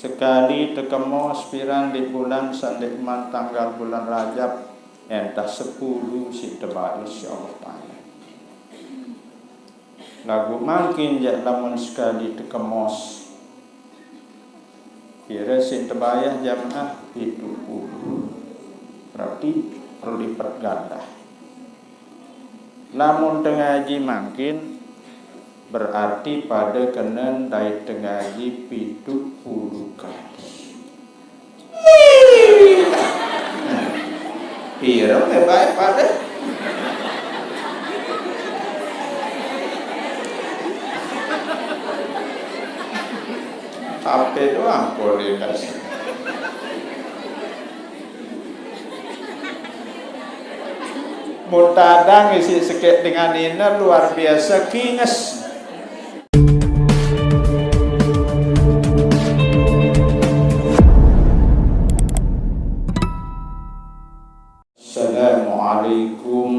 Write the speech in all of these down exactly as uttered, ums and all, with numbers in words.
Sekali tekemos piran di bulan sandeqman tanggal bulan Rajab, entah sepuluh siq tebaes, ya Allah Taala. Laguq mangkin jaq lamun sekali tekemos, pire siq tebayah jamaah? Pituq puluh. Berarti berlipet ganda. Lamun tengaji mangkin, berarti pade kenen dait tengaji pituq puluh kali. Pire meq bae pade? H P doang kualitas. Mun tadang isiq sekeq dengan nine luar biase kinges. Assalamualaikum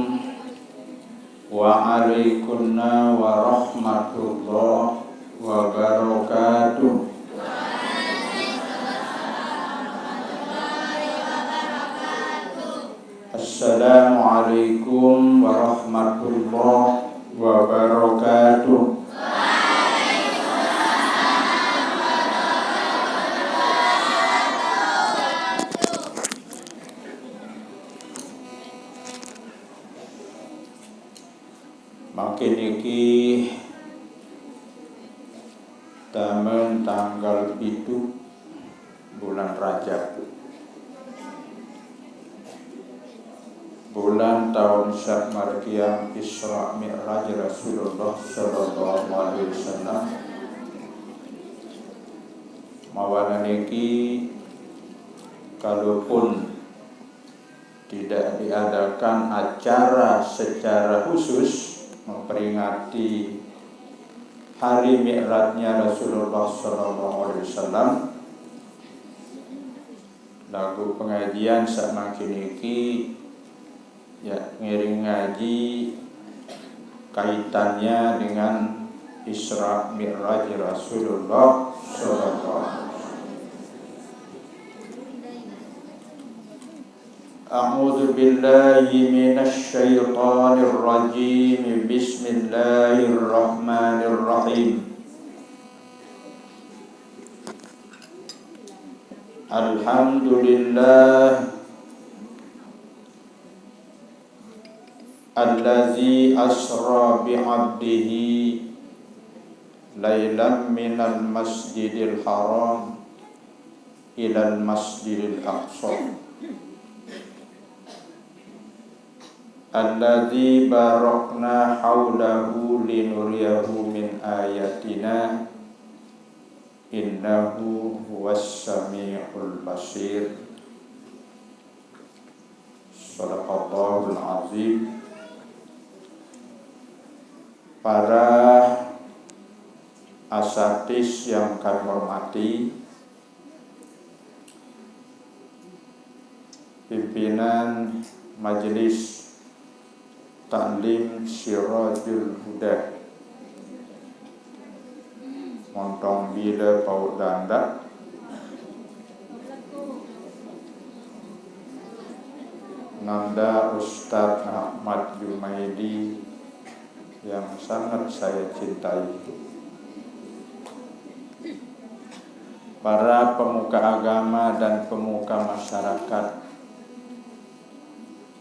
waalaikumna warahmatullahi wabarakatuh. Assalamualaikum warahmatullahi wabarakatuh. Mangkin niki tamen tanggal pituq bulan Rajab. Bulan taun saq margiang Isra Mi'raj Rasulullah sallallahu alaihi wasallam. Mawana niki, kalaupun tidak diadakan acara secara khusus memperingati hari mi'rajnya Rasulullah sallallahu alaihi wasallam, laguq pengajian saq mangkin niki, ya, ngiring ngaji kaitannya dengan Isra Mi'raj Rasulullah sallallahu alaihi wasallam. A'udzu billahi minasy syaithanir rajim. Bismillahirrahmanirrahim. Alhamdulillah allazi asra bi 'abdihi lailan minal masjidil haram ilal masjidil aqsa, alladzi barakna haulahu linuriyahu min ayatina, innahu huwas samiul basir. Sadaqallahul azim. Para asatidz yang kami hormati, pimpinan Majelis Taklim Sirajul Huda, Montong Bile Paut Dandak, Nanda Ustadz Ahmad Jumaidi yang sangat saya cintai, para pemuka agama dan pemuka masyarakat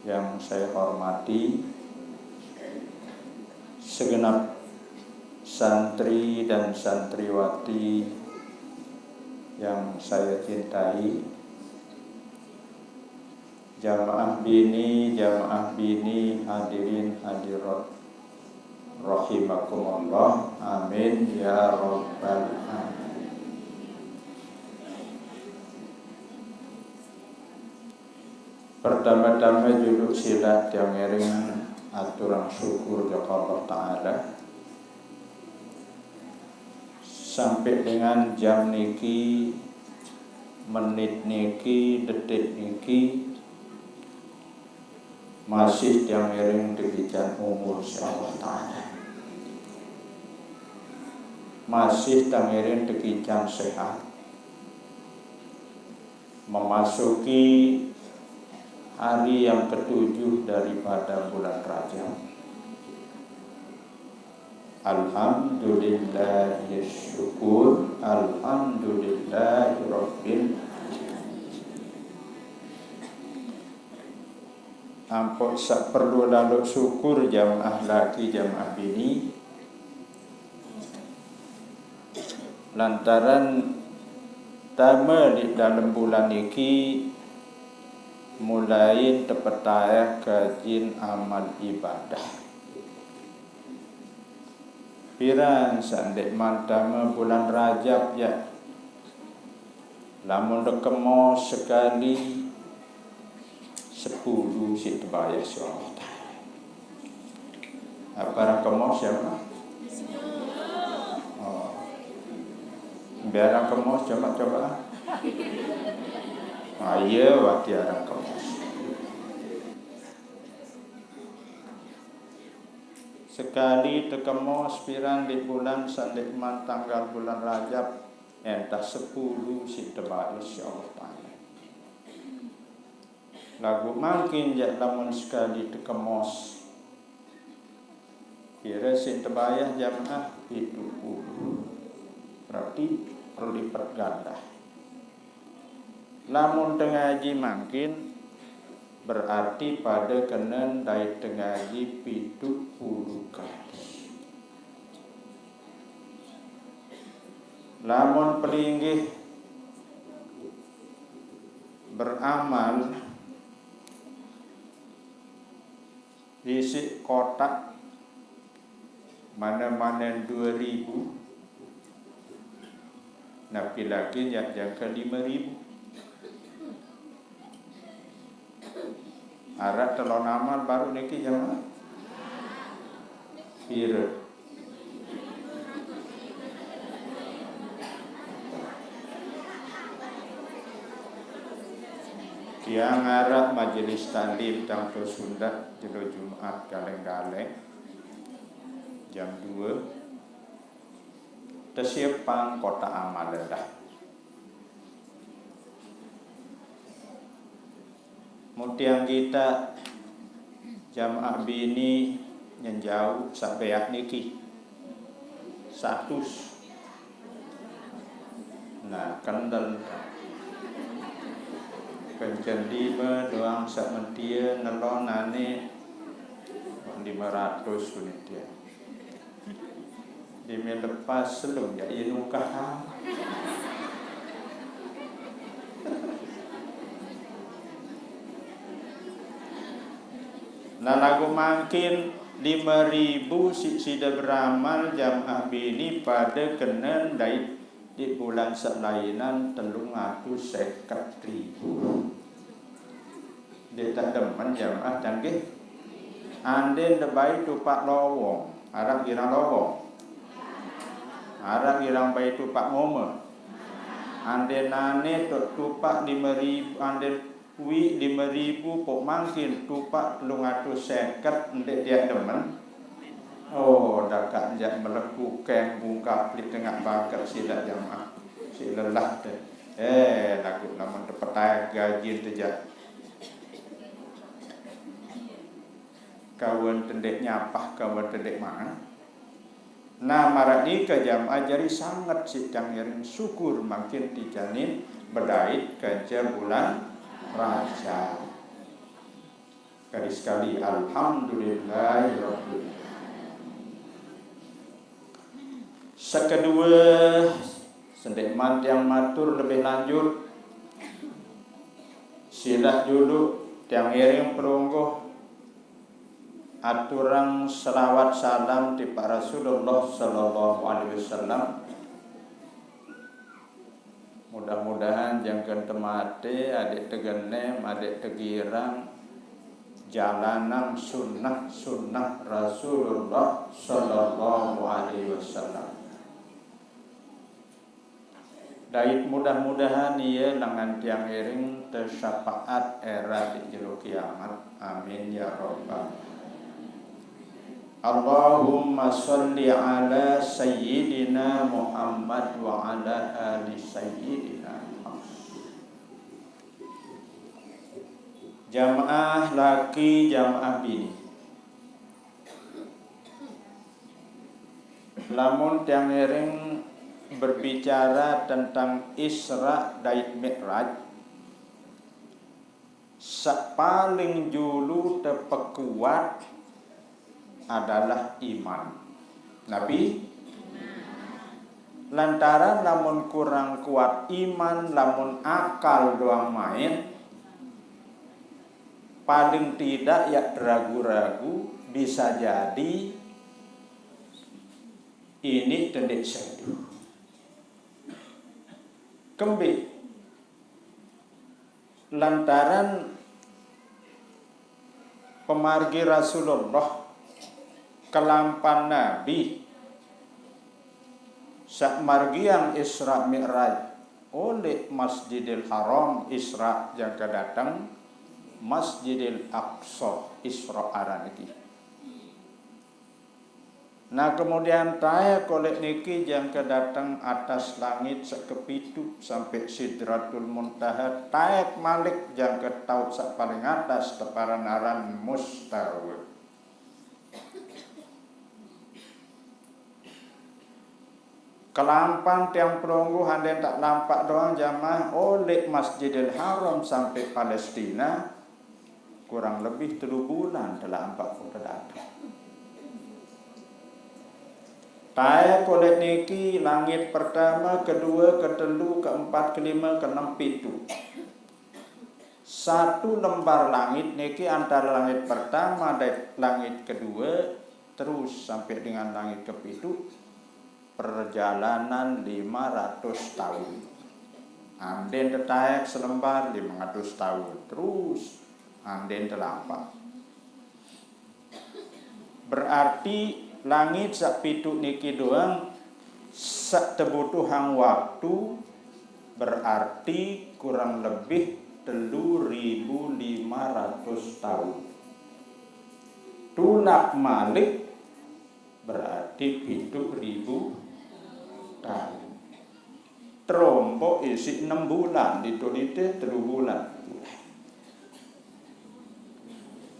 yang saya hormati, segenap santri dan santriwati yang saya cintai, jamaah bini, jamaah bini, hadirin hadirat rahimakumullah. Amin ya rabbal alamin. Pertame-tame juluq silaq tiang ngiring aturang syukur jok Allah Ta'ala. Sampai dengan jam niki, menit niki, detik niki, masih tiang ngiring tekican umur, insyaallah Ta'ala. Masih tiang ngiring tekican sehat. Memasuki hari yang ketujuh daripada bulan Rajab. Alhamdulillah syukur, alhamdulillahirabbil alamin. Ampun, sak perlu lalu syukur jamaah laki, jamaah bini. Lantaran tama di dalam bulan niki, mulai tepetayah kajin amal ibadah. Piran sandek mantama bulan Rajab ya. Lamun dekemos sekali, sepuluh sik tebayah si Allah Ta'ala. Apa orang kemos siapa? Oh. Biar orang kemos coba-coba. Ah, iya, wati orang kemos. Sekali tekemos piran di bulan sandek man tanggal bulan Rajab, entah sepuluh sik tebayah si Allah Ta'ala. Lagu mangkin jak lamun sekali tekemos. Kira sik tebayah jamaah pitu puluh. Berarti perlu lipat ganda. Lamun tengaji mangkin, berarti pada kenen dai tengaji pitu puluh kali. Lamun pelinggih beramal, isi kotak mana-mana dua ribu, napi lagi nyak jangka lima ribu. Arak telon amal baru niki jamaah. Pira? Tiang arak majelis taklim tang tu sundat jelo Jumat galeng-galeng jam dua. Tesiapang kotak amal dah. Mutiang kita jamaah bini nyenjau sabeak niki. Satus. Nah, kendel. Kencen lima doang sak mentia nelon ane lima ratus mentia. Demi lepas selum ya, ya nukah. Nah, lagu mangkin lima ribu si sida beramal jamaah bini pada kenen dait di bulan selainan telung atus seket ribu. Dia tak demen jamaah canggih. Andin debai tupak lowong, arak girang lowong. Arak girang bai tupak ngoma. Andin nane tok tupak lima ribu, andin wi lima ribu pok mangkin tupak telung atus seket, ndek dia demen. Oh, dakak njak meleku keng bungkak pelik tengah bakar silak jamaah. Si lelah te. Eh, lagu lamun tepetai gajin tejak. Kawan tendek nyapah, kawan tendek mangan. Nah, marani ke jamaah jari sangat si tiang ngiring syukur mangkin tijanin bedait kanca bulan Rajab. Kali sekali, alhamdulillahirabbil alamin. Sekedua, sendek man tiang matur lebih lanjut, silah dulu tiang ngiring perungguh aturang selawat salam tipak Rasulullah sallallahu alaihi wasallam. Mudah-mudahan jangken temate, adik tegenem, adik tegirang, jalanang sunnah-sunnah Rasulullah sallallahu alaihi wasallam. Dait mudah-mudahan ia lengan tiang iring tesyafaat erat di jero kiamat. Amin ya rabbal. Allahumma shalli ala sayyidina Muhammad wa ala ali sayyidina Muhammad. Jamaah laki, jamaah bini. Lamun tiang ngiring berbicara tentang Isra dait Mi'raj, saq paling julu tepekuat adalah iman. Napi? Lantaran lamun kurang kuat iman, lamun akal doang main, paling tidak ya ragu-ragu, bisa jadi ini tendik seduh. Kembe? Lantaran pemargi Rasulullah, kelampan Nabi, saq margiang Isra Mi'raj oleh Masjidil Haram Isra jangke dateng, Masjidil Aqsa Isra aran niki. Nah, kemudian taek oleh niki jangke dateng atas langit saq kepitu sampe Sidratul Muntaha, taek malik jangke taut saq paling atas teparan aran Mustawa. Kelampan tiang pelungguh anden taq lampaq doang jamaah oleh Masjidil Haram sampe Palestina, kurang lebih telu bulan telampaq kote dateng. Taek oleh niki langit pertame, kedue, ketelu, keempat, kelime, keenem, pitu. Satu lembar langit niki antare langit pertame dait langit kedue, terus sampe dengan langit kepitu, perjalanan lime ratus taun. Anden tetaek selembar lime ratus taun, terus anden telampaq. Berarti langit saq pitu niki doang saq tebutuhang waktu, berarti kurang lebih telu ribu lime ratus taun. Tulak malik berarti pitu ribu taun. Terompok isiq enem bulan, ditulite telu bulan.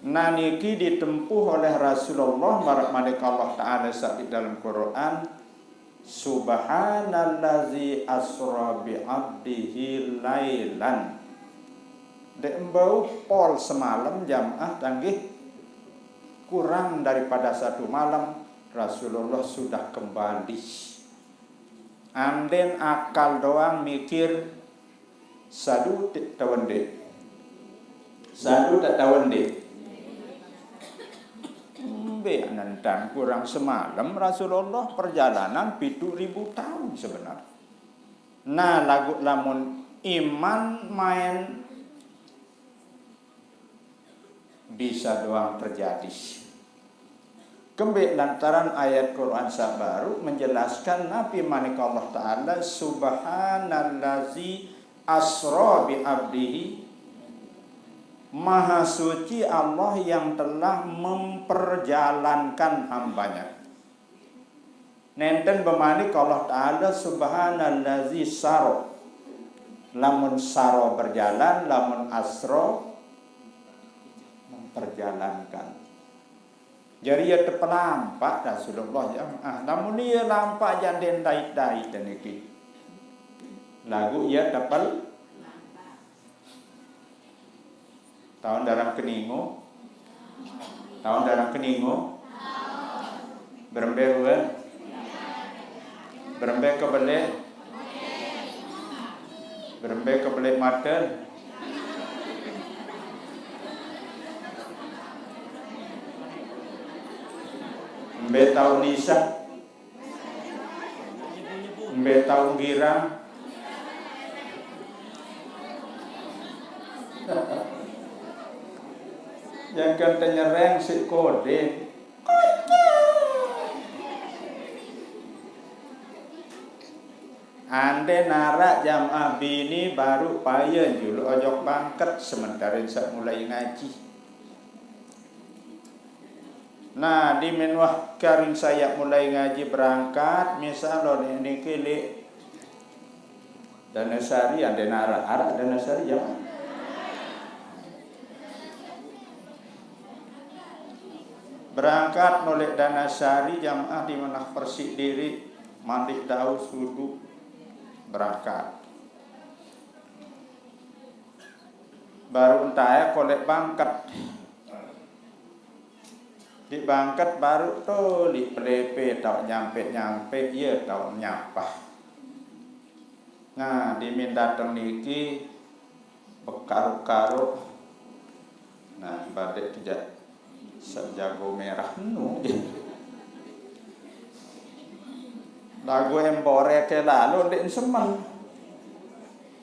Nah, niki ditempuh oleh Rasulullah, maraq manik Allah Ta'ala saq di dalam Quran, "Subhanallazi asra bi abdihi lailan." Ndeq mbau pol semalem jamaah tanggih, kurang daripada satu malam Rasulullah sudah kembali. Anden akal doang mikir, sadu te-, taun ndeq. Sadu te-, taun ndeq. Mbe nentang kurang semalem Rasulullah perjalanan pitu ribu taun sebenar. Nah, laguq lamun iman main, bisa doang terjadi. Kembe? Lantaran ayat Quran saq baruq menjelaskan napi manik Allah Ta'ala, "Subhanallazi asra bi abdihi." Maha suci Allah yang telah memperjalankan hambanya. Nenten bemanik Allah Ta'ala, "Subhanallazi saro." Lamun saro berjalan, lamun asro memperjalankan. Jari ya tepelampaq Rasulullah ya. Ah, lamun iya lampaq janden dait-dait niki. Laguq ya tepel Taun darang keningo? Taun darang keningo? Berembe ruen? Berembe kebeleq? Berembe kebeleq maten? Mbe taun isaq? Mbe taun girang? Jangken tenyereng siq kode. Ande naraq jamaah bini baruq paye juluq ojok bangket sementare saq mulai ngaji. Nah, di menuah karing sayaq mulai ngaji berangkat, misal lo ni-, niki leq Danasari, ande naraq, araq Danasari, ya. Berangkat nolek Danasari jamaah di manah persik diri, mandi daus wudu, berangkat. Baru entae kolek bangket. Di bangket baru tu li pelepe tau nyampe-nyampe, ye tau nyapah. Nah, dimin dateng niki bekaruk-karuk. Nah, badek tu jak sejago merah nu. Lagu embore ke lalu dek semen.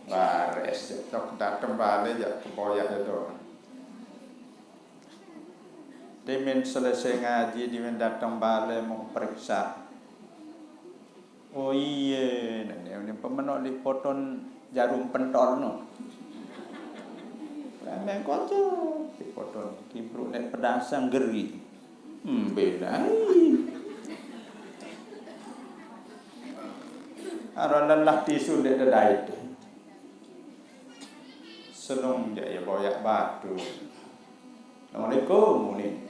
Bares, cok dateng balik jak ke boyak itu. Dimin selesai ngaji, dimin dateng balik mau periksa. Oh iye, nene ini pemenok di poton jarum pentol no. Remeng kocok di poton kibruk nek pedasang geri. Hmm, bedai. Aro lelah tisu dek dedait. Seneng jak ya boyak batu. Assalamualaikum, muni.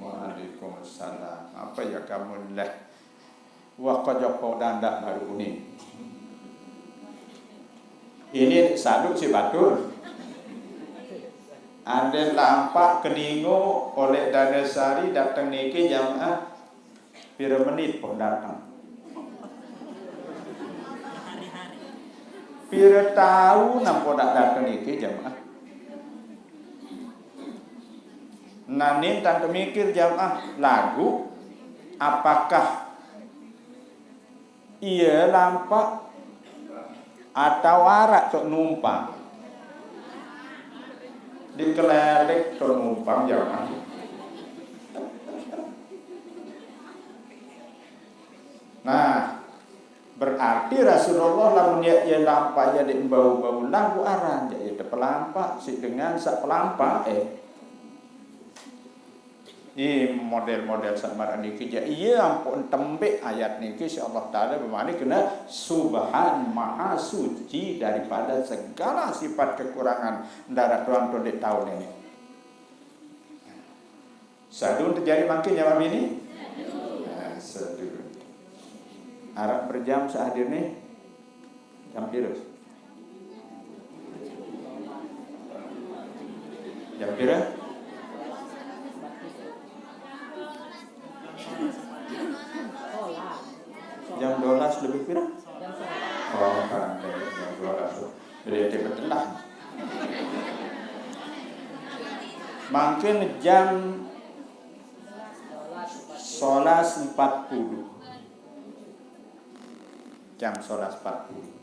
Waalaikumsalam. Apa ya kamu leh? Wah, kau joko dandak baru muni. Ini saduk si batur. Ande lampak keningo oleh Danasari dateng niki jamaah. Pira menit pok dateng? Pira taun ampo dak dateng niki jamaah? Nanin tante mikir jamaah lagu, apakah iya lampak atau arak tok numpang? Dikelelek tok numpang jamaah. Nah, berarti Rasulullah lamun ya, ya lampak ya dek bau-bau lagu aran ya, ya pelampak si dengan sak pelampak eh. Ih, model-model sak maraq niki ja iya ampun tembik ayat niki si Allah Taala bemani kena subhan maha suci daripada segala sifat kekurangan. Ndaraq doang tundek taun ini. Sadun terjadi mangkin nyawa bini? Nah, sadun. Arab berjam sehadir nih. Jam pira? Jam pira? Jam dua belas lebih pira? Oh, kan jam dua belas. Jadi, dia betelah. Mangkin jam solas empat puluh. Jam solas empat puluh.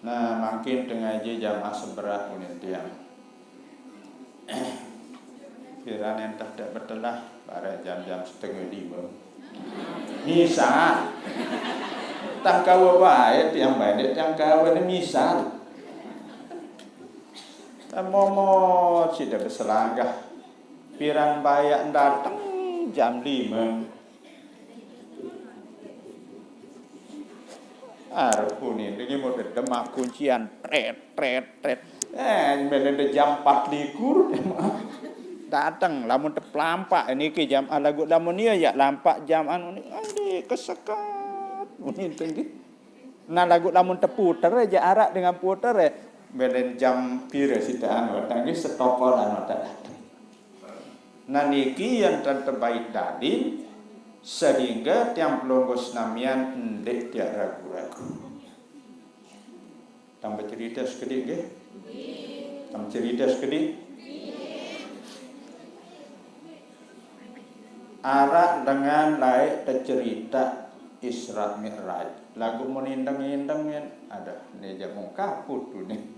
Nah, mangkin tengah je jam aseberak unin tiang. Piran entah tak betelah pada jam-jam setengah lima. Misal, tangkawa bae tiang bae dek tangkawa ni misal. Momot sida beselanggah. Piran bayak dateng jam lima. Arep puni niki mau demak kuncian, tret, tret, tret. Eh, melen de jam empat likur. Dateng, lamun teplampak niki jam, ah, lagu lamun iya ya lampak jam anu ni, ade kesekat. Muni tenggi. Nah, lagu lamun teputer aja arak dengan puter ya. Melen jam pira sida anu, tenggi setokolan dateng. Nah, niki yang tante baik dalil sehingga tiang pelungguh senamian ndeq tiang ragu-ragu. Tambah cerita sekedik nggih. Tambah cerita sekedik. Araq dengan laeq tecerita Isra Mi'raj. Laguq mun indeng-indeng, ada, ne jaq mung kaput unin.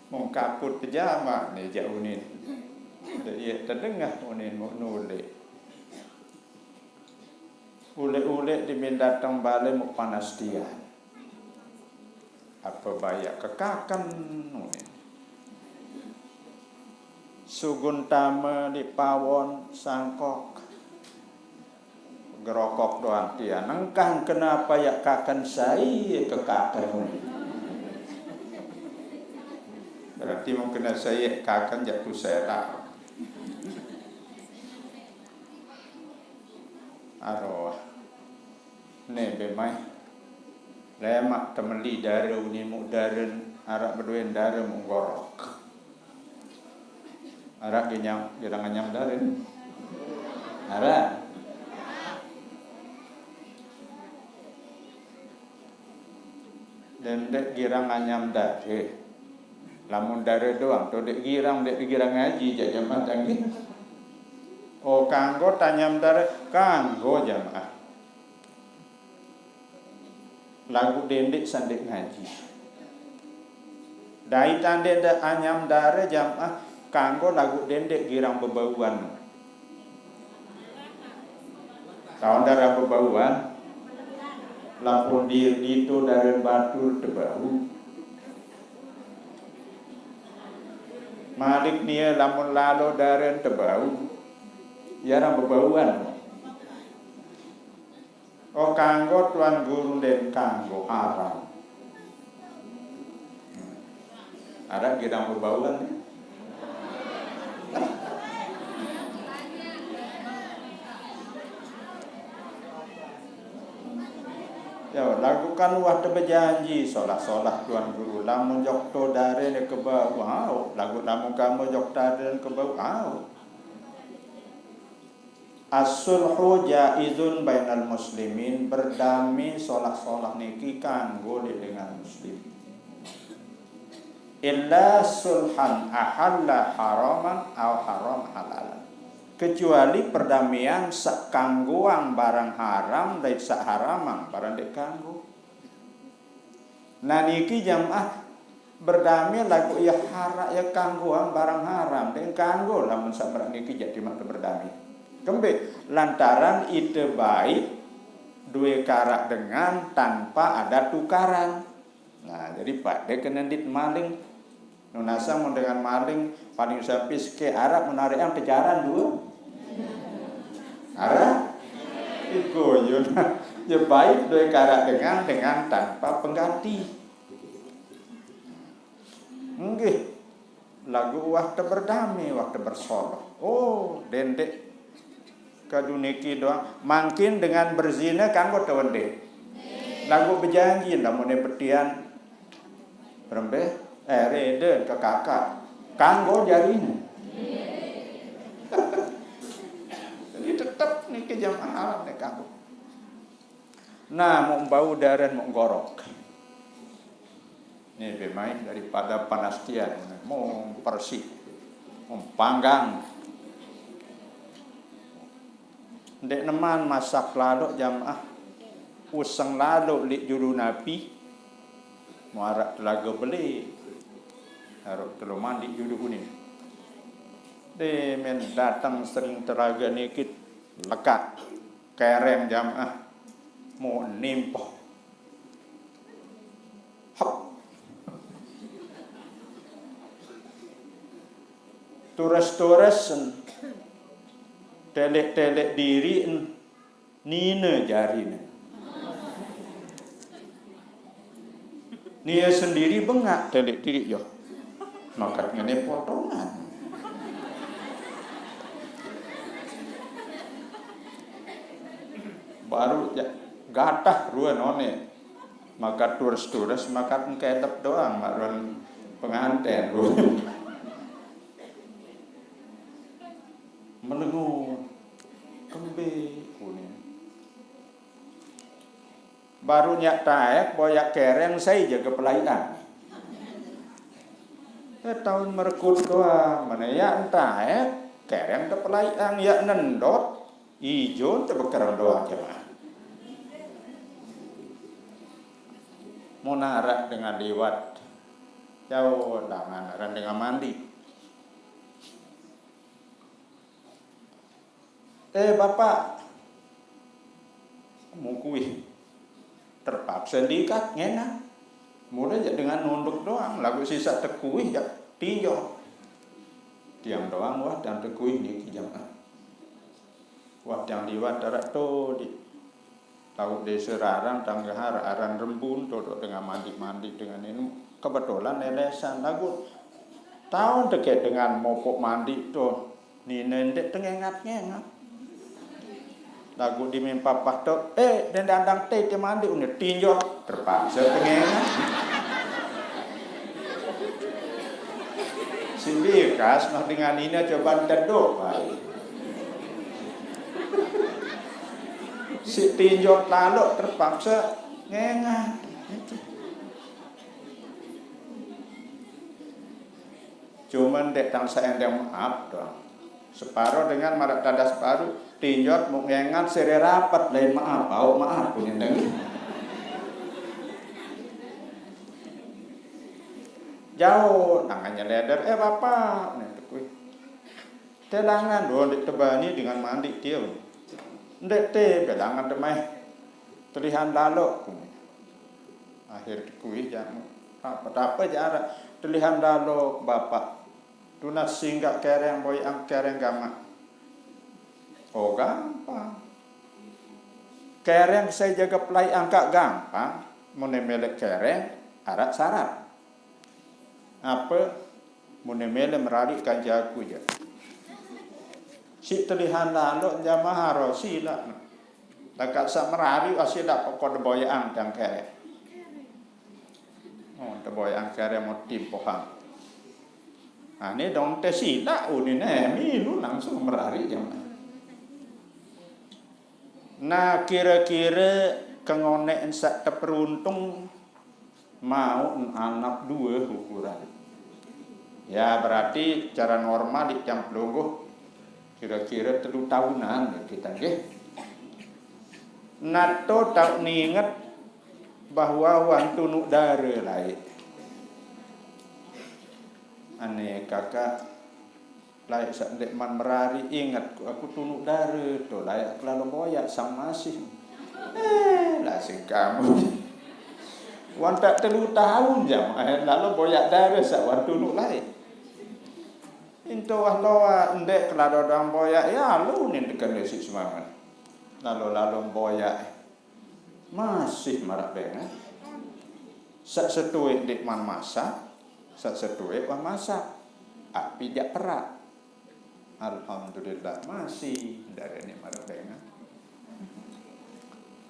Mung kaput pejamaq, ne jaq unin. Ie tedengah unin muq nuleq. Uleq-uleq dimin dateng bale muq panas tian. Ape bayak kekaken unin. Sugun tame leq pawon sangkok. Gerokok doang tian. Engkah kenapa yak kaken sai kekaken unin. Berarti mungkin sai kaken jaq kuserak. Demai. Lemak temeli dare uni mu daren, araq bedoen dare mu gorok. Araq genyam, gedang anyam daren. Araq. Dendeq girang anyam dare. Lamun dare doang, to deq girang, deq girang ngaji, jaq jamaah tanggih. Oh, kanggo tanyam dare, kanggo jamaah. Laguq dendeq sandeq ngaji. Dait tandeq de anyam dare jamaah, kanggo laguq dendeq girang bebauan. Taun dare bebauan, lampun dir dito daren batur tebau. Malik nie lamun lalo daren tebau, yarang bebauan. Oh, kanggo Tuan Guru ndeq kanggo haram. Araq gedang bebauan, ya. Ya, laguq kan wah tebejanji, solah-solah Tuan Guru. Lamun jok to dare ne kebau, au. Laguq lamun kanggo jok dare ne kebau, au. As-sulhu jaizun bainal muslimin, berdamai solah-solah niki kanggo leq dengan muslim. Illa sulhan ahalla haraman au haram halalan. Kecuali perdamaian saq kanggoang barang haram dait saq haramang barang ndeq kanggo. Nah, niki jamaah berdamai laguq ye haraq ye kanggoang barang haram, ndeq kanggo lamun saq maraq niki jaq timaq teberdamai. Kembeq? Lantaran ite bait due karaq dengan tanpa ada tukaran. Nah, jadi pade kene ndit maling. Nunasang mun dengan maling, paling sampi sekeq araq, mun areqang tejaran due. Araq? Iku yun. Ye bait due karaq dengan, dengan tanpa pengganti. Nggih. Laguq wah teberdamai, wah tebersolah. Oh, dendeq kadu niki doang. Mangkin dengan berzina kanggo tewendeq. Laguq bejanji, lamun petian Berembe? Eh, rede ke kakak. Kanggo jarine. Jadi tetep niki jamaah haram ne kanggo. Nah, mau bau daren mau gorok. Nih, bemain daripada panas tian, mau persih, mau panggang. Ndeq neman masak laloq jamaah. Useng laloq leq julu napi. Muaraq telage beleq. Harus telo mandiq julu kuning. Demen dateng sering telage nikit lekaq. Kereng jamaah. Mau nimpoh. Hep. Tures-turesen, teleq-teleq diriqen, nine jarine. Nie sendiri bengaq teleq diriq, yo. Makat ngene potongan. Baru ja-, gatah rue none. Makat tures-tures, makat engkedep doang, maq ruen penganten. Melengu. Kembe, kune. Baru nyaq taek, boyaq kereng, sai jage pelaiqan. Eh, taun merekut doang, mene yaq taek, kereng tepelaiqan, yaq nendot, ijo tebekereng doang jemaah. Mun araq dengan liwat, jauh langan araq dengan mandi. Eh, Bapak, mukui. Terpakse likat ngenang. Mule jaq dengan nunduk doang, laguq sisaq tekuih jaq tinjau. Tiang doang wah, tiang tekuih niki jamaah. Wah, tiang liwat araq to di Laguq dese rarang tanggehar aran Rembun, todoq dengan mandiq-mandiq dengan inu. Kebetulan lelesan laguq taun tekeq dengan mopoq mandiq to, nine ndeq tengengat-ngengat. Lagu di mimpa pah tu, eh, dan dandang teh te mandi, unin tinjot, terpaksa tengengan. Sindikas noh dengan ini coba teduk, baik. Si tinjot lalu terpaksa ngengan. Cuman dek tang saendeng maaf doang. Separo dengan marak tada separo, tinjot mau ngengan sere rapat lain maaf, au maaf punya deng. Jauh tangannya leder, eh bapak, nih tekui. Telangan doang dek tebani dengan mandi dia. Ndek te belangan demai. Telihan lalo. Akhir tekui jamu. Apa-apa jarak. Telihan lalo bapak. Tunat singgah kereng boy ang kereng gamak. Oh gampang. Kereng saya jaga pelai angkat gampang. Mune melek kereng arak syarat. Apa? Mune mele merari kan jaku je. Si telihan lalu jamaah haro sila. Dekat sa merari asila pokok deboyang tang kere. Oh, deboyang kere mau timpohang. Nah, ini dong te sila uni ne milu langsung merari jamaah. Nah, kira-kira kengonek ensak teperuntung mau anak dua ukuran. Ya, berarti cara normal di jam pelungguh kira-kira telu tahunan ya kita nggih. Nato tak ninget bahwa wan tunuk dara lain. Ane kakak lain sak ndek man merari inget ku aku tunuk dara tu lain aku lalu boyak sang masih. Eh, lah sing kamu. Wan tak telu tahun jam, eh, lalu boyak dara sak wan tunuk lain. Into wah loa ndek kelado dang boyak ya lu nin tekan desi semangat. Lalu-lalu boyak, eh. Masih marak bengan. Sak setuik ndik man masak, sak setuik wah masak. Api jak perak. Alhamdulillah masih dari ni marak bengan.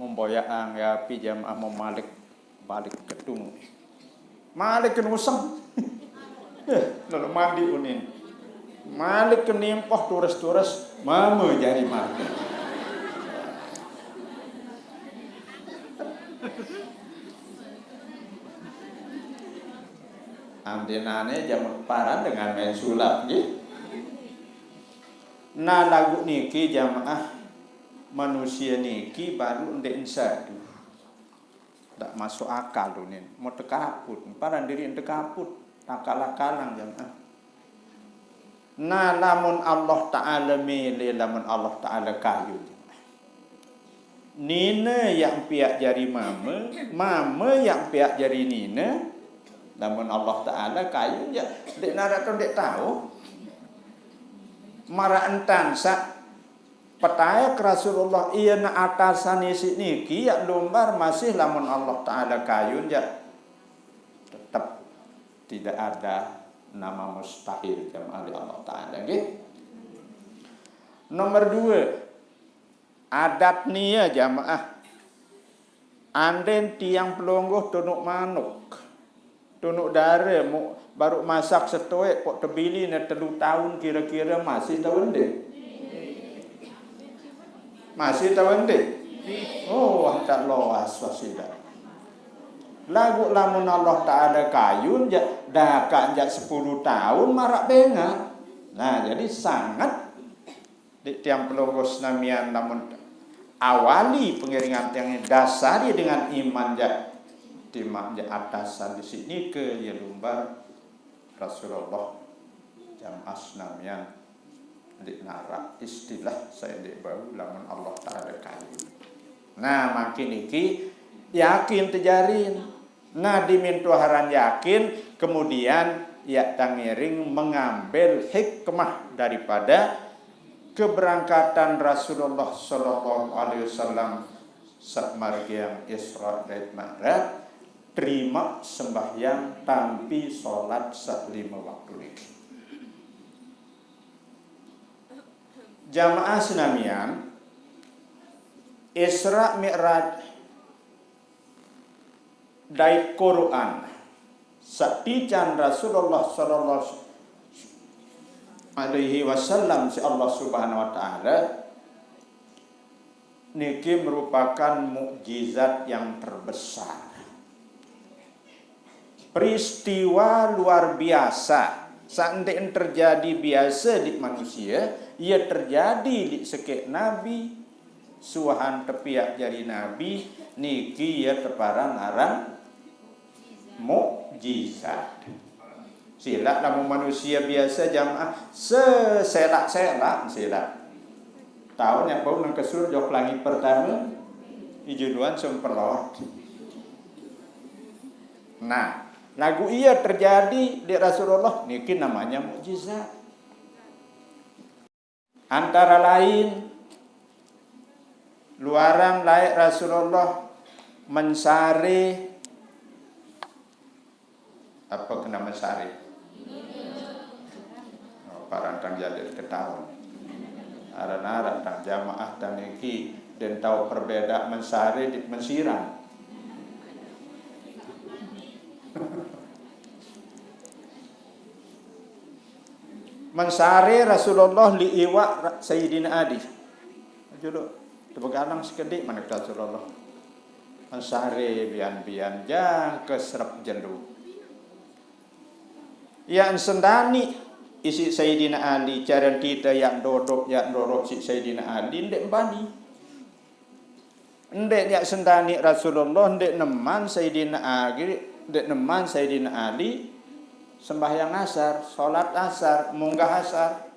Memboyak ang ya api jamaah memalik balik ke tunuk. Malik ke nuseng. Eh, lalu mandi unin. Malik ke nimpoh tures-tures, mama jari mati. Antenane jamaah paran dengan main sulap nggih. Nah, lagu niki jamaah manusia niki baru ndek satu. Tak masuk akal tu nin. Mau tekaput, paran diri tekaput. Takala kalang jamaah. Nah, lamun Allah Ta'ala milih, lamun Allah Ta'ala kayu. Nina yang piak jari mama, mama yang piak jari nina. Lamun Allah Ta'ala kayu ya, dek narak tu dek tahu. Mara entan sak petayak Rasulullah iya na atasan isi niki ya lumbar masih lamun Allah Ta'ala kayu ya tetap tidak ada nama mustahil jamaah di Allah Ta'ala. Nggih. Nomor dua, adat nia jamaah. Anden tiang pelungguh tunuk manuk. Tunuk dara mu, baru masak setoek pok tebili ne telu tahun kira-kira masih tahu ende. Masih tahu ende. Oh, wah tak loas wah sida. Lagu lamun Allah Ta'ala kayun jak dakak jak sepuluh tahun marak bengan. Nah, jadi sangat di tiang pelungguh senamian lamun awali pengiringan tiang ini dasari dengan iman jak timak jak atasan di sini ke ya lumbar Rasulullah jamaah senamian di narak istilah saya di bau lamun Allah Ta'ala kayu. Nah, makin iki yakin tejarin. Nah, dimintuharan yakin, kemudian ya tangiring mengambil hikmah daripada keberangkatan Rasulullah sallallahu alaihi wasallam saat margiang Isra dan Mi'raj, terima sembahyang tampi salat saat lima waktu niki. Jamaah senamian, Isra Mi'raj dait Quran. Satican Rasulullah sallallahu alaihi wasallam si Allah Subhanahu wa taala niki merupakan mukjizat yang terbesar. Peristiwa luar biasa. Sa'en ndeqen terjadi biasa di manusia, ia terjadi di sekeq nabi, suahan tepiaq jari nabi, niki ia teparan aran mukjizat. Silaq lamun manusia biasa jamaah seselaq-selaq silaq. Taun yaq bau nang kesur jok langit pertame, ijuluan sempelot. Nah, laguq ia terjadi di Rasulullah, niki namanya mukjizat. Antara lain, luaran laeq Rasulullah mensare, apa kena mensare? Oh, parantang jadi ketaun. Aran-aran tang jamaah tang niki, den tao perbedaq mensare diq mensirang. Mensare Rasulullah liwaq Ra-, Sayyidina Ali. Juluq, tebegalang sekediq manaq Rasulullah. Mensare bian-bian jangke serep jelo. Yaq sendaniq isiq Sayyidina Ali, caren tite yaq ndodok, yaq ndodok siq Sayyidina Ali, ndeq mbani. Ndeq yaq sendaniq Rasulullah, ndeq neman Sayyidina Ali, ndeq neman Sayyidina Ali sembahyang asar, solat asar, munggah asar.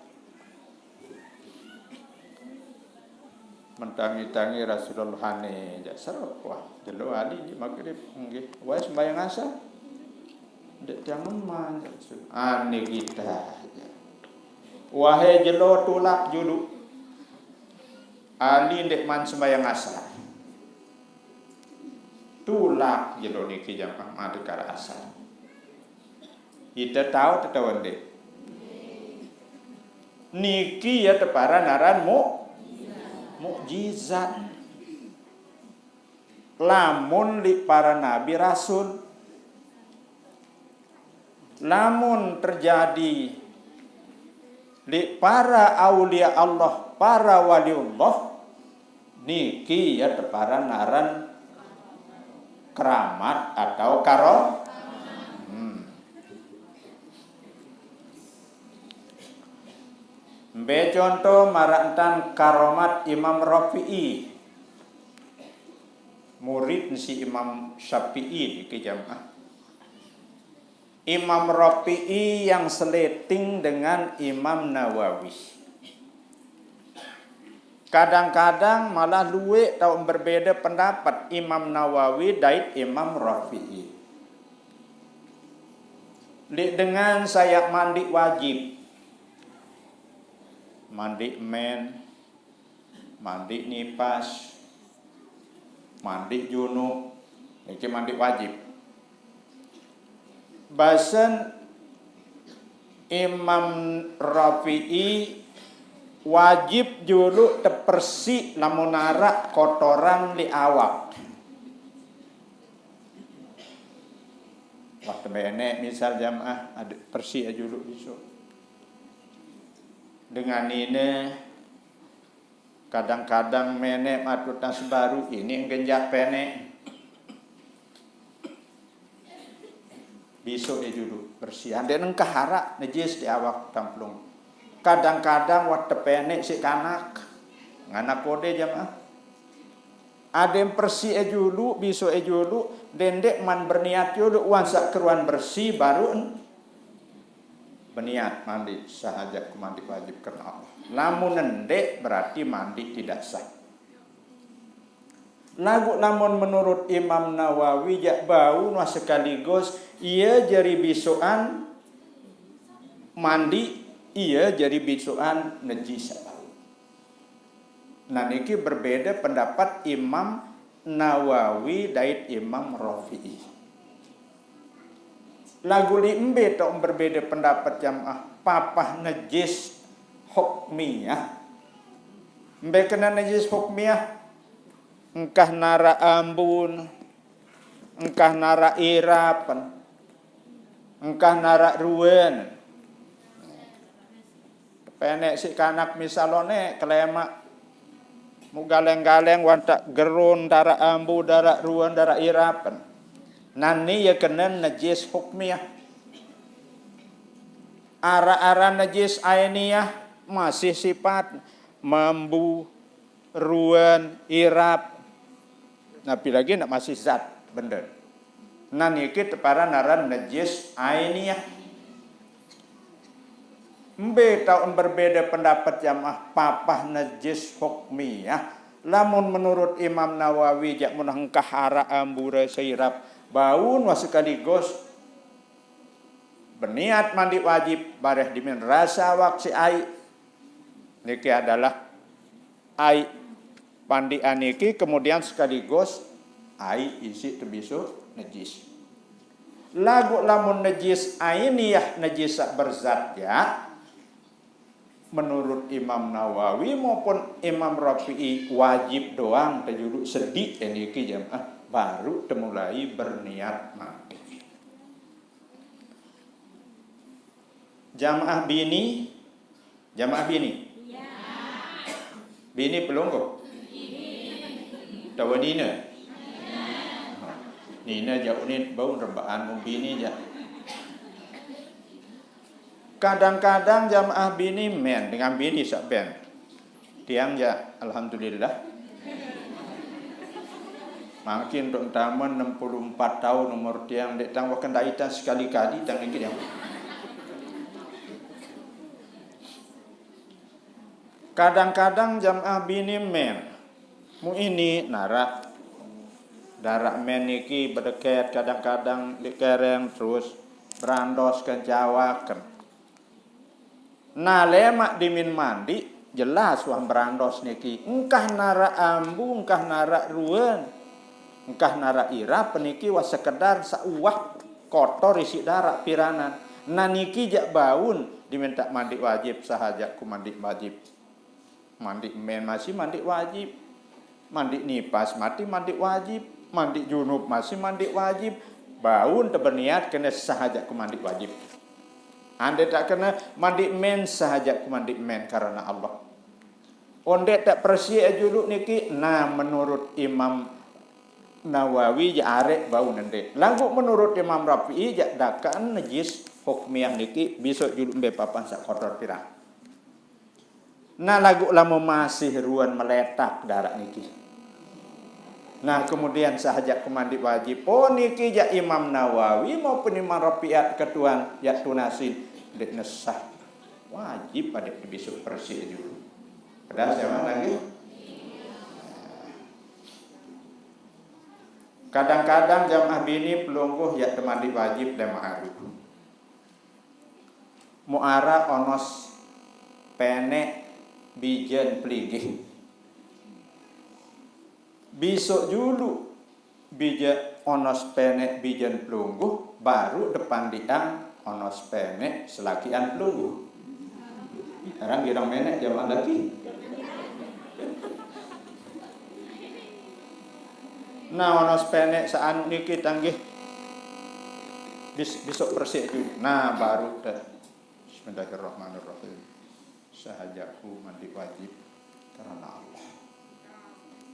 Mentangi-tangi Rasulullah ane jaq serep, wah, jelo Ali ndeq magrib, nggih. Wae sembahyang asar. Ndeq tiang neman, jaq Rasul. Ane kita, jaq. Wahe jelo tulak juluq. Ali ndeqman sembahyang asar. Tulak jelo niki jamaah mate kare asar. Ite tao tetewen ndeq? Niki ya teparan aran mu-, mukjizat. Lamun leq para nabi rasul, lamun terjadi leq para aulia Allah, para waliullah, niki ya teparan aran keramat atau karo-, hmm. Mbe contoh maraq entan karomat Imam Rafi'i, murid si Imam Syafi'i niki jamaah. Imam Rafi'i yang seleting dengan Imam Nawawi. Kadang-kadang malah lueq tao berbeda pendapat Imam Nawawi dait Imam Rafi'i. Leq dengan sayaq mandiq wajib. Mandiq men, mandiq nipas, mandiq junub, niki mandiq wajib. Basen Imam Rafi'i, wajib juluq tepersiq lamun araq kotoran leq awak. Wah, temeneq misal jamaah, adeq persiq juluq bisoq. Dengan nine, kadang-kadang meneq matu tas baruq, ini ngenjak peneq. Bisoq ie juluq bersih. Ndeq nengkah araq nejis di awak tamplung. Kadang-kadang wah tepeneq siq kanak. Nganak kode jamaah. Adeq persiq ie juluq, bisoq ie juluq, dendeq man berniat juluq, wan saq keruan bersih, baruq en-, berniat mandiq sahajat ku mandiq wajib karena Allah. Lamun ndeq, berarti mandiq tidak sah. Laguq lamun menurut Imam Nawawi, jaq bau nuah sekaligus, ie jari bisoqan mandiq, ie jari bisoqan nejis saq bau. Nah, niki berbeda pendapat Imam Nawawi dait Imam Rafi'i. Laguq leq mbe tao berbeda pendapat jamaah papah nejis hukmiyah? Mbe kene nejis hukmiyah? Engkah nara ambun, engkah nara irapen, engkah nara ruen. Penek si kanak misalone kelema mu galeng-galeng wantak gerun dara ambu, dara ruen, dara irapen. Nani ya kenen najis hukmiah. Ara-ara najis ainiah masih sifat mambu, ruen, irap. Napi lagi nak masih zat benda. Nah niki teparan aran najis ainiah. Mbe taun berbeda pendapat jamaah papah najis hukmiah. Lamun menurut Imam Nawawi jak mun hengkah ara ambura seirap baun wah sekaligus berniat mandi wajib bareh dimin rasa awak si ai. Niki adalah ai pandian niki kemudian sekaligus ai isi tebisu najis. Lagu lamun najis ainiah najis sak berzat ya, menurut Imam Nawawi maupun Imam Rafi'i wajib doang tajulu sedik niki jamaah baru temulai berniat mandi. Jamaah bini, jamaah bini. Bini pelungguh. Tawa nina. Nina jauh ni bau rembaan mu bini ja. Kadang-kadang jamaah bini men dengan bini sak ben. Tiang ja, alhamdulillah. Mangkin untuk taman enam puluh empat tahun umur tiang dek tang wakan daitan sekali-kali tang niki tiang. Kadang-kadang jamaah bini men. Mu ini narak. Darak men niki bedeket kadang-kadang di kereng terus berandos kencawaken. Nah lemak dimin mandi jelas wah berandos niki. Engkah narak ambu, engkah narak ruen, engkah narak irap niki wah sekedar sauwah kotor isi darak piranan. Nah niki jak baun diminta mandi wajib sahaja ku mandi wajib. Mandi men masih mandi wajib. Mandi nipas mati mandi wajib. Mandi junub masih mandi wajib. Baun teberniat kena sahaja ku mandi wajib. Ande tak kena mandi men sahaja ku mandi men karena Allah. Onde tak bersih julu niki, nah menurut Imam Nawawi ja arek bau nende. Lagu menurut Imam Rafi'i ja dakan najis hukmiah niki bisa julu mbe papan sak kotor pirang. Nah lagu lama masih ruan meletak darak niki. Nah kemudian sahaja ku mandi wajib. Oh niki ja Imam Nawawi maupun Imam Rafi'i ketuan ya tunasin dek nesah. Wajib pada besok bersih julu. Pedas ya mana lagi? Kadang-kadang jamaah bini pelungguh ya temandi wajib dan ma'ruf. Muara onos penek bijen peligih. Bisuk julu bija onos penek bijen pelungguh, baru depan diang onos penek selakian pelungguh. Sekarang girang menek jamaah lagi. Nah, onos penek saanu niki tanggih bis, bisuk bersih julu. Nah, baru teh. Bismillahirrahmanirrahim. Sahajaku mandi wajib karena Allah.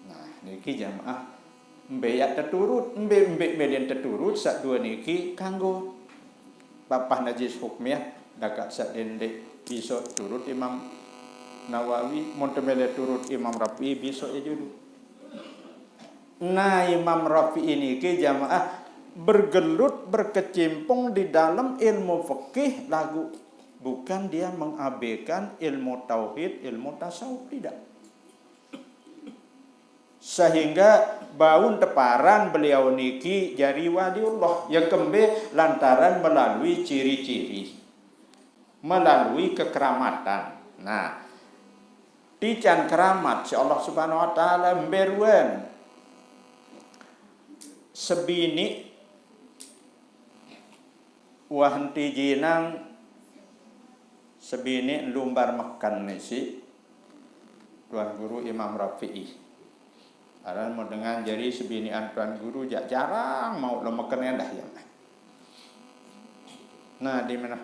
Nah, niki jamaah mbe ya teturut, mbe mbe melen teturut sak dua niki kanggo papah najis hukmiah dakat sak dendek bisa turut Imam Nawawi, mun temele turut Imam Rafi'i bisa ya julu. Nah, Imam Rafi'i niki jamaah bergelut berkecimpung di dalam ilmu fikih lagu bukan dia mengabaikan ilmu tauhid, ilmu tasawuf tidak. Sehingga baun teparan beliau niki jari waliullah ya kembe lantaran melalui ciri-ciri, melalui kekeramatan. Nah, tican keramat si Allah Subhanahu wa taala mberuan sebini wah enti jinang sebini lumbar mekan nisi Tuan Guru Imam Rafi'i. Aran mau dengan jari sabinian Tuan Guru, jak jarang mau lo makan endah ya. Nah, di mana?